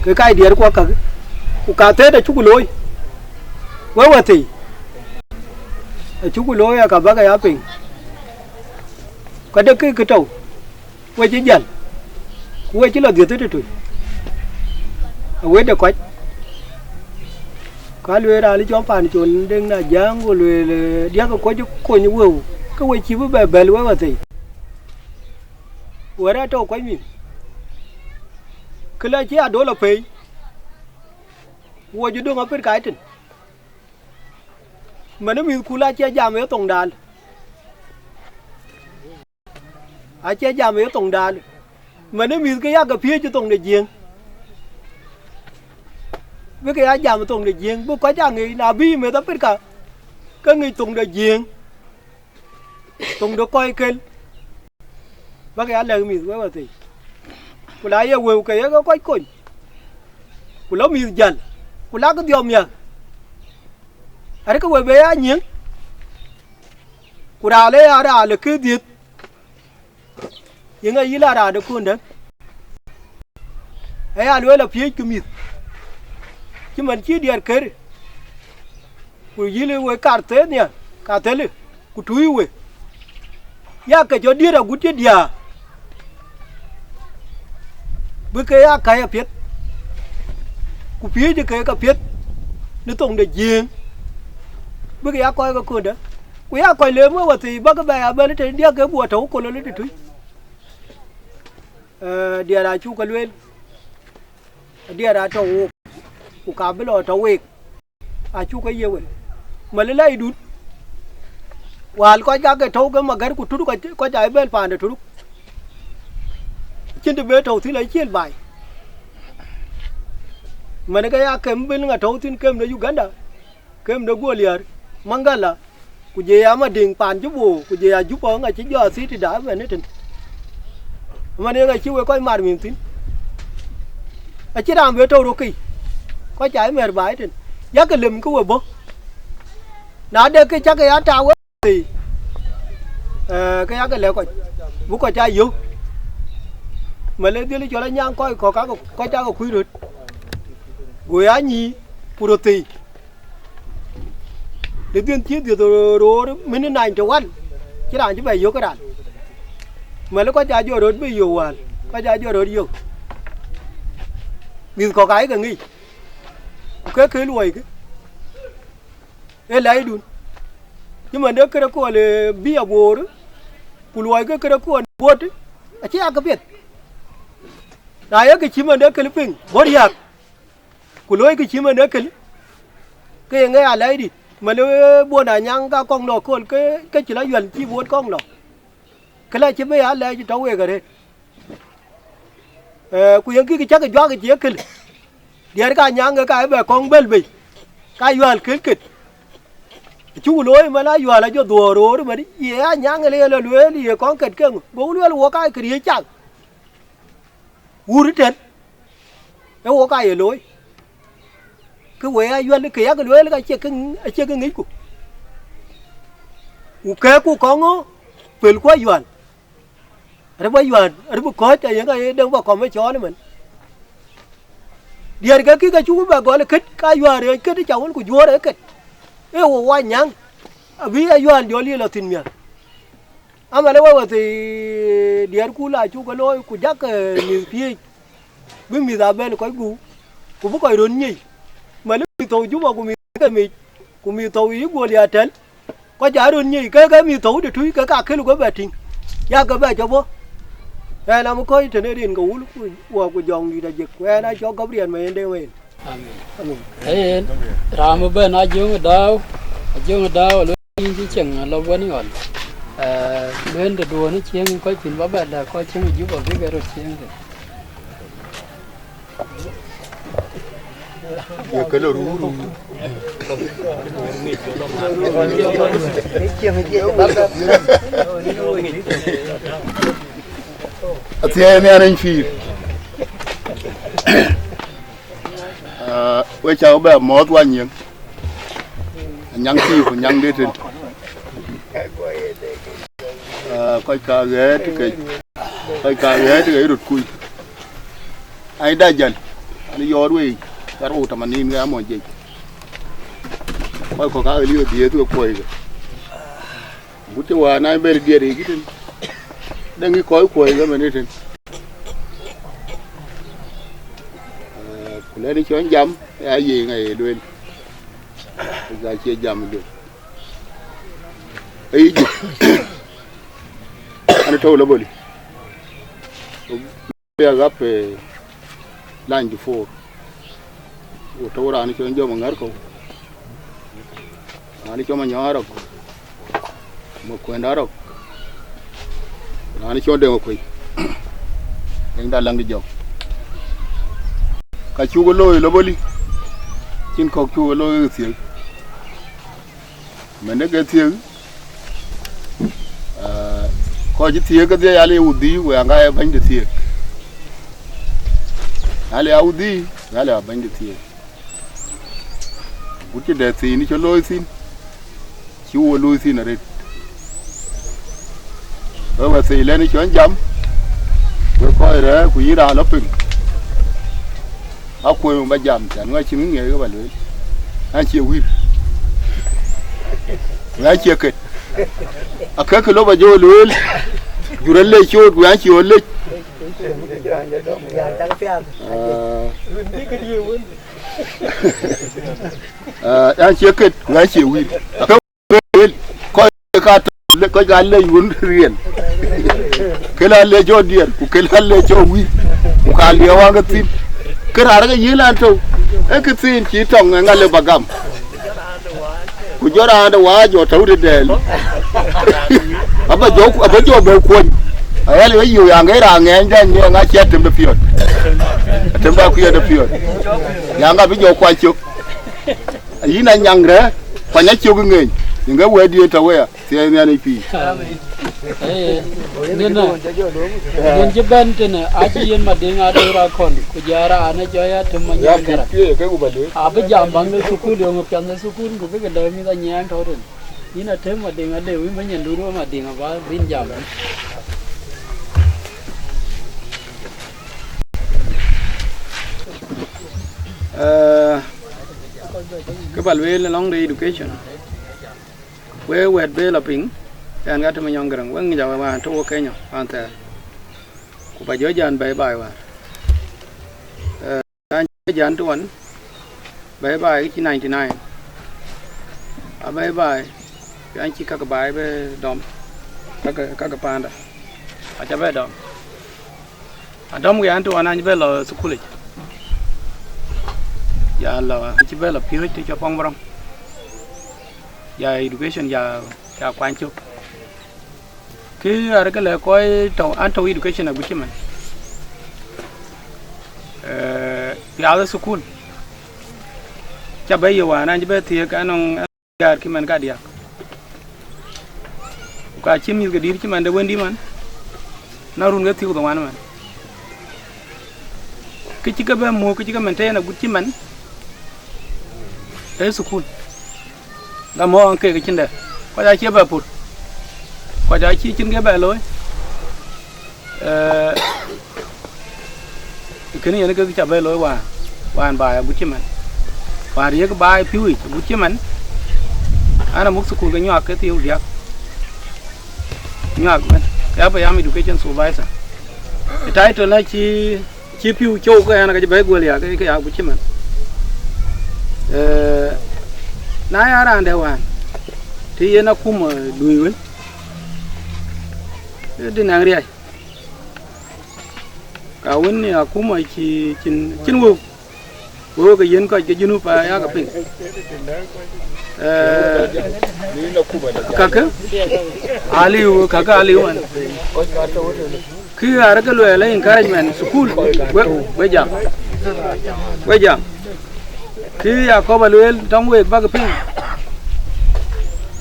ke kac diɛɛr kuɔ käk, ku ka thëët acuk looi, wek wäthii, acuk looi aka bäk aya piŋ, ka de kë kë tɔ̈u, we cï jäl, ku we cï lɔ dhiëth ë tëtui, awëëtde kɔc. Ka lueel raan cɔl Pancol Deŋ na Jäŋ, ku lueel, ee, diäk ë kɔc kony wëu, ke we cï bï bɛ bɛ̈l wek wäthii. Wɛ̈t atɔ̈u kɔc mïth, kë la cï adol apei, wo cï döŋ apit ka tïn. Mën ë mïthkun acie jam ë thoŋdan, acie jam ë thoŋdan, mën ë mïth ke yak ke piëëc ë thoŋ de Jiëëŋ, bï ke ya jam ë thoŋ de Jiëëŋ, bï kɔc aa ŋic, na bï meth apit ka, ke ŋic thoŋ de Jiëëŋ, thoŋ de kɔc kel, bäk ya lɛ̈k mïth wek wäthii. Ku la ye wëu ke ye ke kɔc kony, ku lɔ mïth jäl, ku lakï dhiɔm miäk, arëkë we bë ya nyiëŋ, ku raan le ya raan le kë dhiëth, yeŋa yï la raan de kön dɛ̈ŋ? Aya lueel apiëëckï mïth, cï man cï diɛɛr kër, ku yïlë wek kar thëëth nhial, ka thëlë, ku tuui we, ya ke jɔ diëër agut cï diäär, bï ke ya käc apiɛth, ku piëëcë keek apiɛth në thoŋ de Jiëëŋ, bï ke ya kɔc ke kööndë, ku ya kɔc le mɔ̈u wäthii bäk bɛ ya bɛ̈n tënë diäk ke guɔ tɔ̈u kolol ë tëtui. Ee, diɛɛr acuk ke lueel, diɛɛr atɔ̈ wook, ku ka bï lɔ tɔ̈ week, acuk ke ye we. Malë laidun, wäl kɔc ka ke tɔ̈u ke magär ku turuk, kɔc, kɔc aa bɛ̈l paande turuk, cïn të be tɔ̈u thïn acïïl baai. Man ke ya kem bï liŋ atɔ̈u thïn, kem de Uganda, kem de Guɔliɛɛr, Maŋgala, ku je ya Madiŋ paan cï boor, ku je ya Juba ŋa cï jɔ athii tëda ëbɛ̈n ëtën. Man yen acï wek kɔc mar mïïm thïn. Acïn raan be tɔ̈u röt kei, kɔc ca ë mɛ̈r baai ëtën, yakë lem ke we bɔ̈. Na de kë cakë ya tak we thii, ee, ke yakë lɛ̈k kɔc, bï kɔc ca yök. Malë dhiël cɔl anyaŋ kɔc kɔ̈k, kakë, kɔc cakë kuc röt, go ya nyïï ku röt thii. Në dhiën cï dhiëth roor min ninety one, cï raan cï bɛ yök raan. Malë kɔc aa jɔ röt bï yök wään, kɔc aa jɔ röt yök. Mïth kɔ̈k ayï ke ŋic, ku ke ke luɔikï, ee lɛidun. Cï man de këde kɔn ë bï aboor, ku luɔikï këde kɔn buɔt, acï yak ke piɛth. Na ye kë cï man de kël piŋ, bɔ̈ riääk, ku looi kë cï man ë kël, ke ye ŋɛi alɛɛcdït, man ë buɔt anyaŋ ka kɔŋ lɔ kööl, ke, ke cï lɔ yuɛl cï buɔt kɔŋ lɔ, ke la cï bï alɛɛc tɔ̈ week arëët. Eh, ku yen kï cäk juak cie kël. Diɛt ka nyaŋ ke ka bɛ kɔŋ bɛl bei. Ka yual kël ket. Cuk looi man a yual a jɔ dhuɔɔr roor man ye a nyaŋ le ye lɔ lueel ye kɔŋ ket keŋ. Go lueel wok ka këriëëc cak. Wur tɛn. E wok ka ye looi. Ke wei a yual ke yak lueel ka cie ke, acie ke ŋicku. Ku kɛɛku kɔŋ ŋö, pelku a yual. Arëp ayuan, arëp kɔc aye ŋa ye dɛŋ ba kɔm ë cɔɔl ëmën. Diɛɛr ke kï ke cuk bɛ gɔl ë kët, ka yuan rëëc kët ë ca wën ku juöör ë kët. Ee wo wa nyaŋ, abï ayuan jɔl ye lɔ thïn miäk. Aman ë wek wethii diɛɛrku la cuk ke looi ku jak, eh, mïth piëëc, bï mïth abɛn kɔc gup, ku bï kɔc röt nyic. Man ë mïth thou Juba ku mïth ke mic, ku mïth thou yï guöl ya tɛ̈l. Kɔc aa röt nyic ke, ke mïth thou de tui ke ka kël ku bɛ tïŋ, yak ke bɛ cɔp bɔ̈. Ɣɛn am kɔc tënë rin ke wul ku wɔ ku jɔŋdït ajëk, ku ɣɛn acɔk Gabriel Mayende wen. Amen. Amen. Ee yen, raan bï bɛ̈n Ajöŋ Dääu, Ajöŋ Dääu, alo yïn cï cieŋ, alo bɛ̈n ɣɔn. Ee, luɛɛn de duɔ̈n cieŋ kɔc thïn ba bɛ dɛ kɔc cieŋ Juba bï ke röt cieŋ thïn. Ye ke lɔ ruu ruu. Athiɛɛi nhiaar en pïïr. Ah, we cä bɛ mɔ̈ɔ̈th wa nyiëŋ. Anyaŋ pïïr ku nyaŋ deet en. Ah, kɔc ka ɣɛɛt ke, kɔc ka ɣɛɛt ke röt kuc. Ai da jal, ani yɔɔt wei, ka rou tamanin ke amɔ jec. Kɔc kɔ̈k ka ɣeliu dhiëëth ke kuɔi ke. Gut cï wään ai ber diɛt yic tën. Deŋ kɔc kuɔi ke mɛn tën. Eh, ku lɛ̈ni cɔn jam, ya ye ŋa ye lueel. Ku ka cie jam lueel. Ee Egypt. Ani tɔ̈u lɔ boli. Ya gap, eh, line to four. Wo tɔ̈u raan cɔn jɔm aŋär kɔ̈u. Raan cɔm anyɔɔr rɔk. Ma kuɛnda rɔk. Raan cɔn deŋ kuec. Deŋ da laŋ jɔk. Ka cuk looi lɔ boli. Cin kɔ̈k cuk looi thiëk. Mɛn de ke thiëëk, ah, kɔc cï thiëëk kedhie ya le wudhii, we aŋa ye bɛ̈ny de thiëëk. Ya le a wudhii, ya le a bɛ̈ny de thiëëk. Gut cï dɛ thiin cï looi thïn, cï wo looi thïn arëët. We wä thii lɛ̈n cɔn jam, we kɔc rɛ̈ɛ̈r ku yïn raan lɔ piŋ. Akuɔ̈i ba jam, cän ŋa cïn ŋiɛc ke ba lueel. An cie wïïr. Ŋa cie ket. Akëk lɔ ba jɔ lueel. Jur alec coot, ku an cie ɣöt lec. Ah. Ah, an cie ket, ku an cie wïïr. Akëk lueel, kɔc ka tɔ̈, kɔc ka lec wun riɛl. Ke la lec jɔ diɛɛr, ku ke la lec jɔ wïïr, ku ka liɛɛu an ke thïn. Ke raan ke yïn an tɔ̈u, ee ke thïn cï tɔŋ ŋa le ba gam. Ku jɔ raan de wac jɔ tɔ̈u de dɛɛl. Aba jɔ, aba jɔ bɛ kuɔny. Ayal ye yï ya ŋe raan ŋɛɛny dɛn ŋe ŋa cie tem de piɔ̈ɔ̈t. Tem ba kuiɛt de piɔ̈ɔ̈t. Ya ŋa bï jɔ kuany cök. Yïn anyaŋ rɛ̈ɛ̈r, kuany acök ŋeeny, yïn ke wɛ̈ɛ̈t diëët tɔ̈ wëya, thiëëc nhian ë pïïr. Amen. Ee, nin, nin cï bɛ̈n tënë, acï yen Madiŋ Adeu Rakɔn, ku jɔ raan ë jɔ ya tëm Manyɔk Garaŋ. Abï jam baŋ de thukul, yöŋ piɛth de thukul, ku bï ke dɛ̈ mïth anyiɛɛŋ tɔ̈u tënë. Yïn atëm Madiŋ Adeu, yïn bï nyin dun we Madiŋ aba bïn jam. Eh, kë ba lueel alɔŋ de education. We wɛ̈t bë lɔ piŋ, ɛn ka tëm Manyɔk Garaŋ, we ŋic awɛ wään tɔ̈ wo Kenya, wään thɛɛr. Ku ba jɔ jan bɛ̈i baai wäär. Eh, an cï jan tuɔn, bɛ̈i baai cï ninety nine. A bɛ̈i baai, an cï kak baai bɛ dɔm, kak, kak paanda. Aca bɛ dɔm. Adɔm ke an tuɔn an cï bɛ lɔ thukulic. Ya lɔ, an cï bɛ lɔ piööc të cɔ pɔŋ bärɔm. Ya education ya, ya kuany cök. Kë arëk lɛ kɔc tɔ̈, an tɔ̈ education agut cï man. Piath ë thukul, ca bɛ̈ ye wään, an cï bɛ̈ thiëëk, anɔŋ, an gäär kï man kadiäk. Ku ka cï mïth ke dït cï man de wëndï man, na run ke thiëk dhoŋuan man. Kë cï ke bɛ̈ muk, kë cï ke maintain agut cï man ë thukul. Gam ɣɔn kek cïn dɛ, kɔc acie bɛ pur, kɔc acie cïn ke bɛ looi. Eh, kënë yen ke ca bɛ looi wään, wään baai agut cï man, wään riëk baai piu yic agut cï man. An amuk thukul ke nyuak ke thiëu diäk, nyuak bɛ̈n, ke apɛ yam education supervisor. Ë title na cï cï piu cou ke ɣɛn ke cï bɛ̈i guël ya ke, ke ya agut cï man. Eh, na ya raan dɛ wään, të yen akuma lui wën, eh, dï naŋ riäi. Ka wën ë akuma cï cïn, cïn wëu, wëu ke yen kɔc ke Junub aa yakë piŋ. Eh, kakë aliu, kakë aliu man. Kë ɣär ke luɛɛl ë encouragement thukul, we, we jam, we jam. Kë Yakoba lueel tɔŋ week bäk piŋ,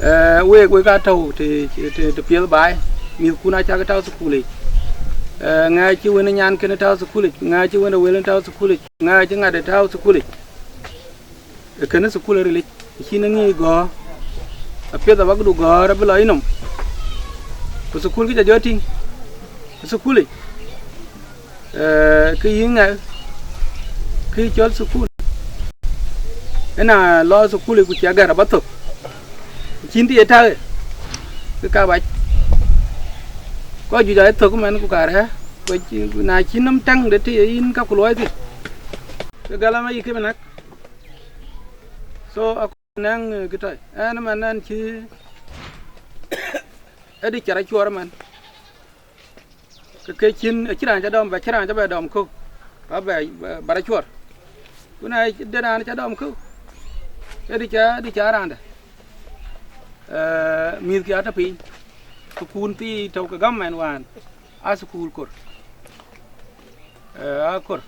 eh, week, wek aa tɔ̈u të, të, të piɛth baai, mïthkun acäk tääu thukul yic. Eh, ŋɛk cï wën ë nyan kënë tääu thukul yic, ŋɛk cï wën ë wël tääu thukul yic, ŋɛk cï ŋat ë tääu thukul yic. Ee kënë thukul ë rilic, cïn ë ŋic gɔ̈ɔ̈r, apiɛth abäkdu gɔ̈ɔ̈r abï lɔ yïnɔm. Ku thukul kë ca jɔ tïŋ, ë thukulic, eh, kë yï ŋɛk, kë cɔl thukul. Ëna lɔ thukulic ku cia gär abä thök, ku cïn të ye täk, ke ka bac. Kɔc juëc aa thök ëmɛn ku ka rɛ̈ɛ̈r, ku na cïn nɔm täŋ de të ye yïn ka ku luɔi thïn, ke galam ayï kë bï näk. So, akɔn nɛŋ, eh, kë tɔ̈i. Ɛn ëmɛn ɛn cï ëdï cä rɔt cuɔɔr ëmɛn. Ke ke cïn, acïn raan cä dɔm, bä cïn raan cä bɛ dɔm kök. Ba bɛ, ba, ba rɔt cuɔɔr. Ku na de raan cä dɔm kök, ëdï cä, ëdï cä raan dɛ. Eh, mïthkï atɔ̈ piny. Thukul thii tɔ̈u ke gam ɛn wään. Aa thukul kor. Eh, aa kor.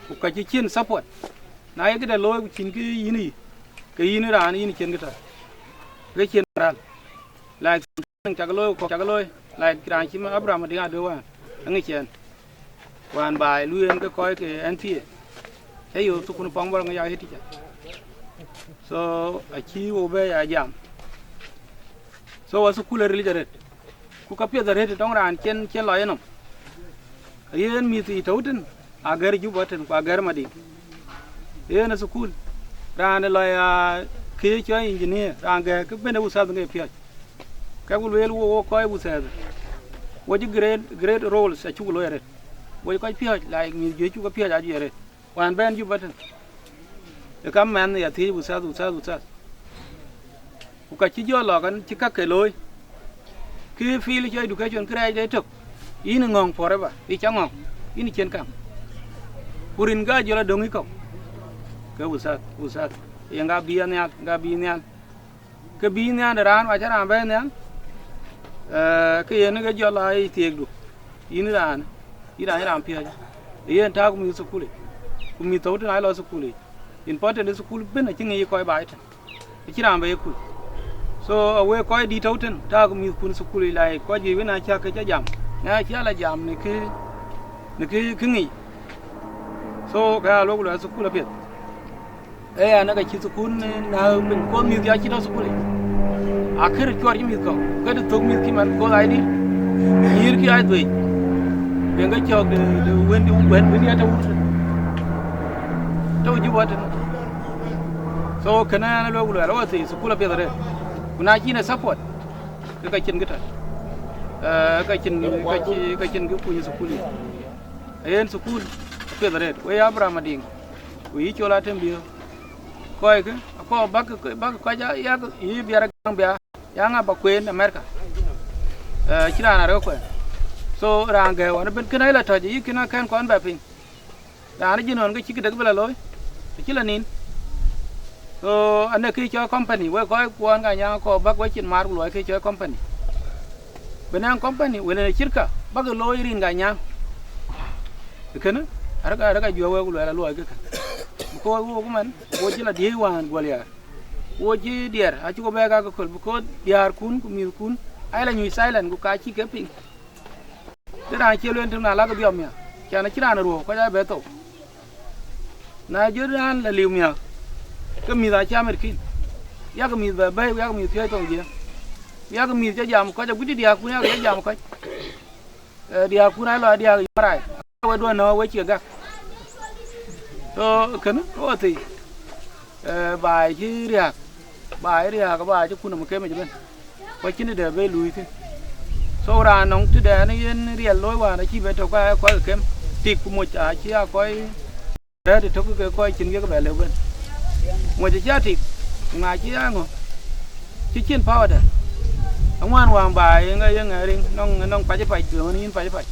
Ku ka cï cïn support. Na ye këde looi ku cïn kë yïn yï, ke yïn raan yïn cïn kë tɔ̈. Ke cïn moral. Like, cak looi, kɔ̈k cak looi. Like, raan cï Abraham Adiŋ Adö wään, aŋic ɛn. Wään baai luui ɛn ke kɔc ke N P A. Cä yöök thukul pɔŋ bɔl ŋic aa teacher. So, acï wo bɛ ya jam. So, wa thukul ë ril arëët. Ku ka piɛth arëët tɔŋ raan cien, cien lɔ yenɔm. Yen mïth ë tɔ̈u tën, agɛr Juba tën, ku agɛr Madiŋ. Yen ë thukul, raan ë lɔ ya kë cɔl engineer, raan gɛ̈ɛ̈k kë bën ë wuthath ŋe piɔ̈c. Ke ku lueel wo, wo kɔc wuthath. Wo cï great, great roles acuk looi arëët. Wo cï kɔc piɔ̈c, like mïth juëc cuk piɔ̈c ajuëc arëët. Wään bɛ̈n Juba tën, ë kam mɛnh ya thiëëc wuthath, wuthath, wuthath. Ku ka cï jɔ lɔ kan cï kake looi. Kë field cɔl education kërɛɛc de tök. Yïn ŋɔ̈ŋ forever, yï cä ŋɔ̈ŋ, yïn cien kam. Ku rin ka jɔl adöŋ yï kɔ̈u. Ke wuthath, wuthath. Yen ka bï ya nhial, ka bï nhial. Ke bï nhial de raan, wa cä raan bɛ̈ɛ̈i nhial. Eh, ke yen ke jɔl aa yï thiëëkdu. Yïn raan, yïn raan, yïn raan piɔ̈ɔ̈c. Yen taak mïth thukul yic. Ku mïth thou tën aa lɔ thukul yic. Important de thukul bën acï ŋic kɔc baai tën. Acïn raan bɛ ye kuc. So, awek kɔc dït tɔ̈u tën, taak mïthkun thukul yic, like, kɔc juëc wën acä ke cä jam. Na cï ala jam në kë, në kë, kë ŋic. So, ka ya luɔk luɔi thukul apiɛth. Ee, an, ka cï thukul, eh, na piny, kɔn mïth ya cï tɔ̈ thukul yic. Akër cuɔr cï mïth kɔ̈k, ke të thök mïth kï man, kɔn I D. Nyïïr kï aa dhuëëc. Yen ke cɔɔk de, de wën, de wën, wën ya tɔ̈ wut. Tɔ̈ Juba tën. So, kënë an, luɔk luɔi, luɔi thii thukul apiɛth arëët. Ku na cïn ë support, ke ka cïn kë tɔ̈. Eh, ka cïn, ka cï, ka cïn kë kuny thukul yic. Yen thukul apiɛth arëët. Wek Abraham Adiŋ, ku yï cɔl Atem Biöör. Kɔckë, akɔɔr bäk, bäk kɔc aa yak, yï Biar Agaŋ Biar, ya ŋa ba kueen America. Eh, cï raan arëk kueen. So, raan gɛ̈ɛ̈u ɣɔn ëbën kënë ayï la tɔ̈c, yï kënë akɛn kɔn bɛ piny. Raan ë jïn ɣɔn ke cï këdek bï la looi, acï la nin. So, anë kë cɔl company, wek kɔc kuɔn ka nyaŋ akɔɔr bäk wecin maar ku luɔi kë cɔl company. Bï nɛŋ company, wën ë cirka, bäk looi rin ka nyaŋ. Kënë, Arëk arëk ajuɛɛk wek luɛɛl aluɔi ke kën. Because wok man, wo cï la diëëc wään guɔl yaar. Wo cï diɛɛr acï ku bɛɛk akököl, because diäärkun ku mïthkun aa la nyuc silent ku ka cï ke piŋ. Të raan cie lueel tïŋ na lakë dhiɔm miäk, can acï raan ruɔ̈u kɔc aa bɛ thou. Na jɔt raan la liu miäk, ke mïth acä mit kïn. Yak mïth bɛ bɛ̈i, yak mïth piɔ̈ɔ̈c thoŋ jiëë. Yak mïth cä jam kɔc aguc diäärkun, yak cä jam kɔc. Eh, diäärkun aa lɔ diäär yɔ̈ɔ̈k rac. We duɔ̈n nɔ̈k we cie gak. So kënë ke wo thii. Eh, baai cï riääk, baai riääk, baai cï kun nɔm kemic ëbën. Ku acïn tëde be luui thïn. So raan nɔŋ tëde yen riɛl looi wään acï be tök ka kɔc kem tik ku moc acï a kɔc rɛ̈ɛ̈t ë tök ke kɔc cïn kek bɛ lëu bën. Moc acï a tik, ku ŋa cï a ŋö? Cï cin power dɛ. Aŋuan wään baai ŋa ye ŋa riŋ nɔŋ nɔŋ pac pac duëŋ yïn pac pac.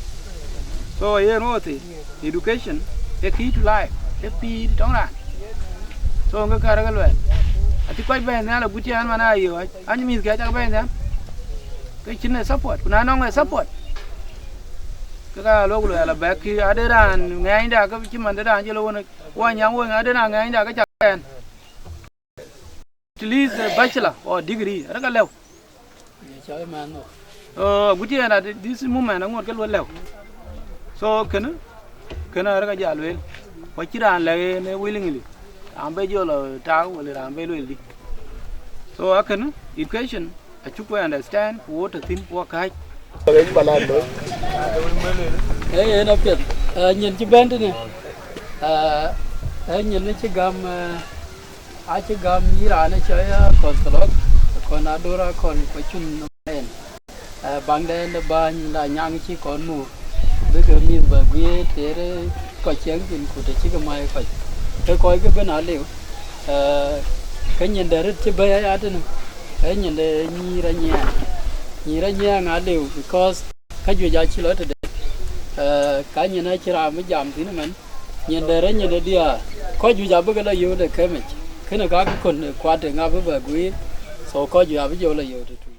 So yen wo thii, education ë key to life, ë pïïr tɔŋ raan. So ŋë kärë ke luɛɛl, acï kɔc bɛ̈ɛ̈i nhial agut cï ɛn man a yööc, anyï mïthkë acak bɛ̈ɛ̈i nhial. Ke cïn ë support, ku na nɔŋ ë support, ke ka lok luɛɛl abɛ̈k kï ade raan ŋɛɛnyda ke cï man de raan cï lo wën, wanyam wën ade raan ŋɛɛnyda ke cak ɛn. At least a bachelor or degree, arëk alëu. Ye cɔl man nhok. Oh, agut yen at this moment aŋot ke luel lëu. So kënë, kënë arëk ajal luel. Ku acï raan lɛ̈k en willingly. Raan be jɔl tak wala raan be luel dï. So akënë education acuk we understand ku wo tɔ̈ thïn ku wo kääc. Ee yen apiɛth. Eh, nyin cï bɛ̈n tënë. Eh, eh, nyin cï gam, eh, acï gam yï raan ë cɔl ya kɔn thilɔk, kɔn ador akɔn ku cun en. Eh, baŋdɛn de bäny la nyaŋ cï kɔn muk, bï ke mïth bɛ guiëër teer kɔc ciɛŋ thïn ku të cï ke mai kɔc. Ke kɔc ke bën aliu, eh, ke nyin de rët cï bɛ̈i aya tënë, ke nyin de nyïïr anyiɛɛŋ. Nyïïr anyiɛɛŋ aliu because ka juëc acï lɔ tëde. Eh, ka nyin acï raan bï jam thïn ëmën, nyin de rë nyin de diäär. Kɔc juëc abï ke lɔ yöök de kemic. Kënë ka ke kön kuat de ŋa bï bɛ guiir. So kɔc juëc abï jɔ lɔ yöök tëtui.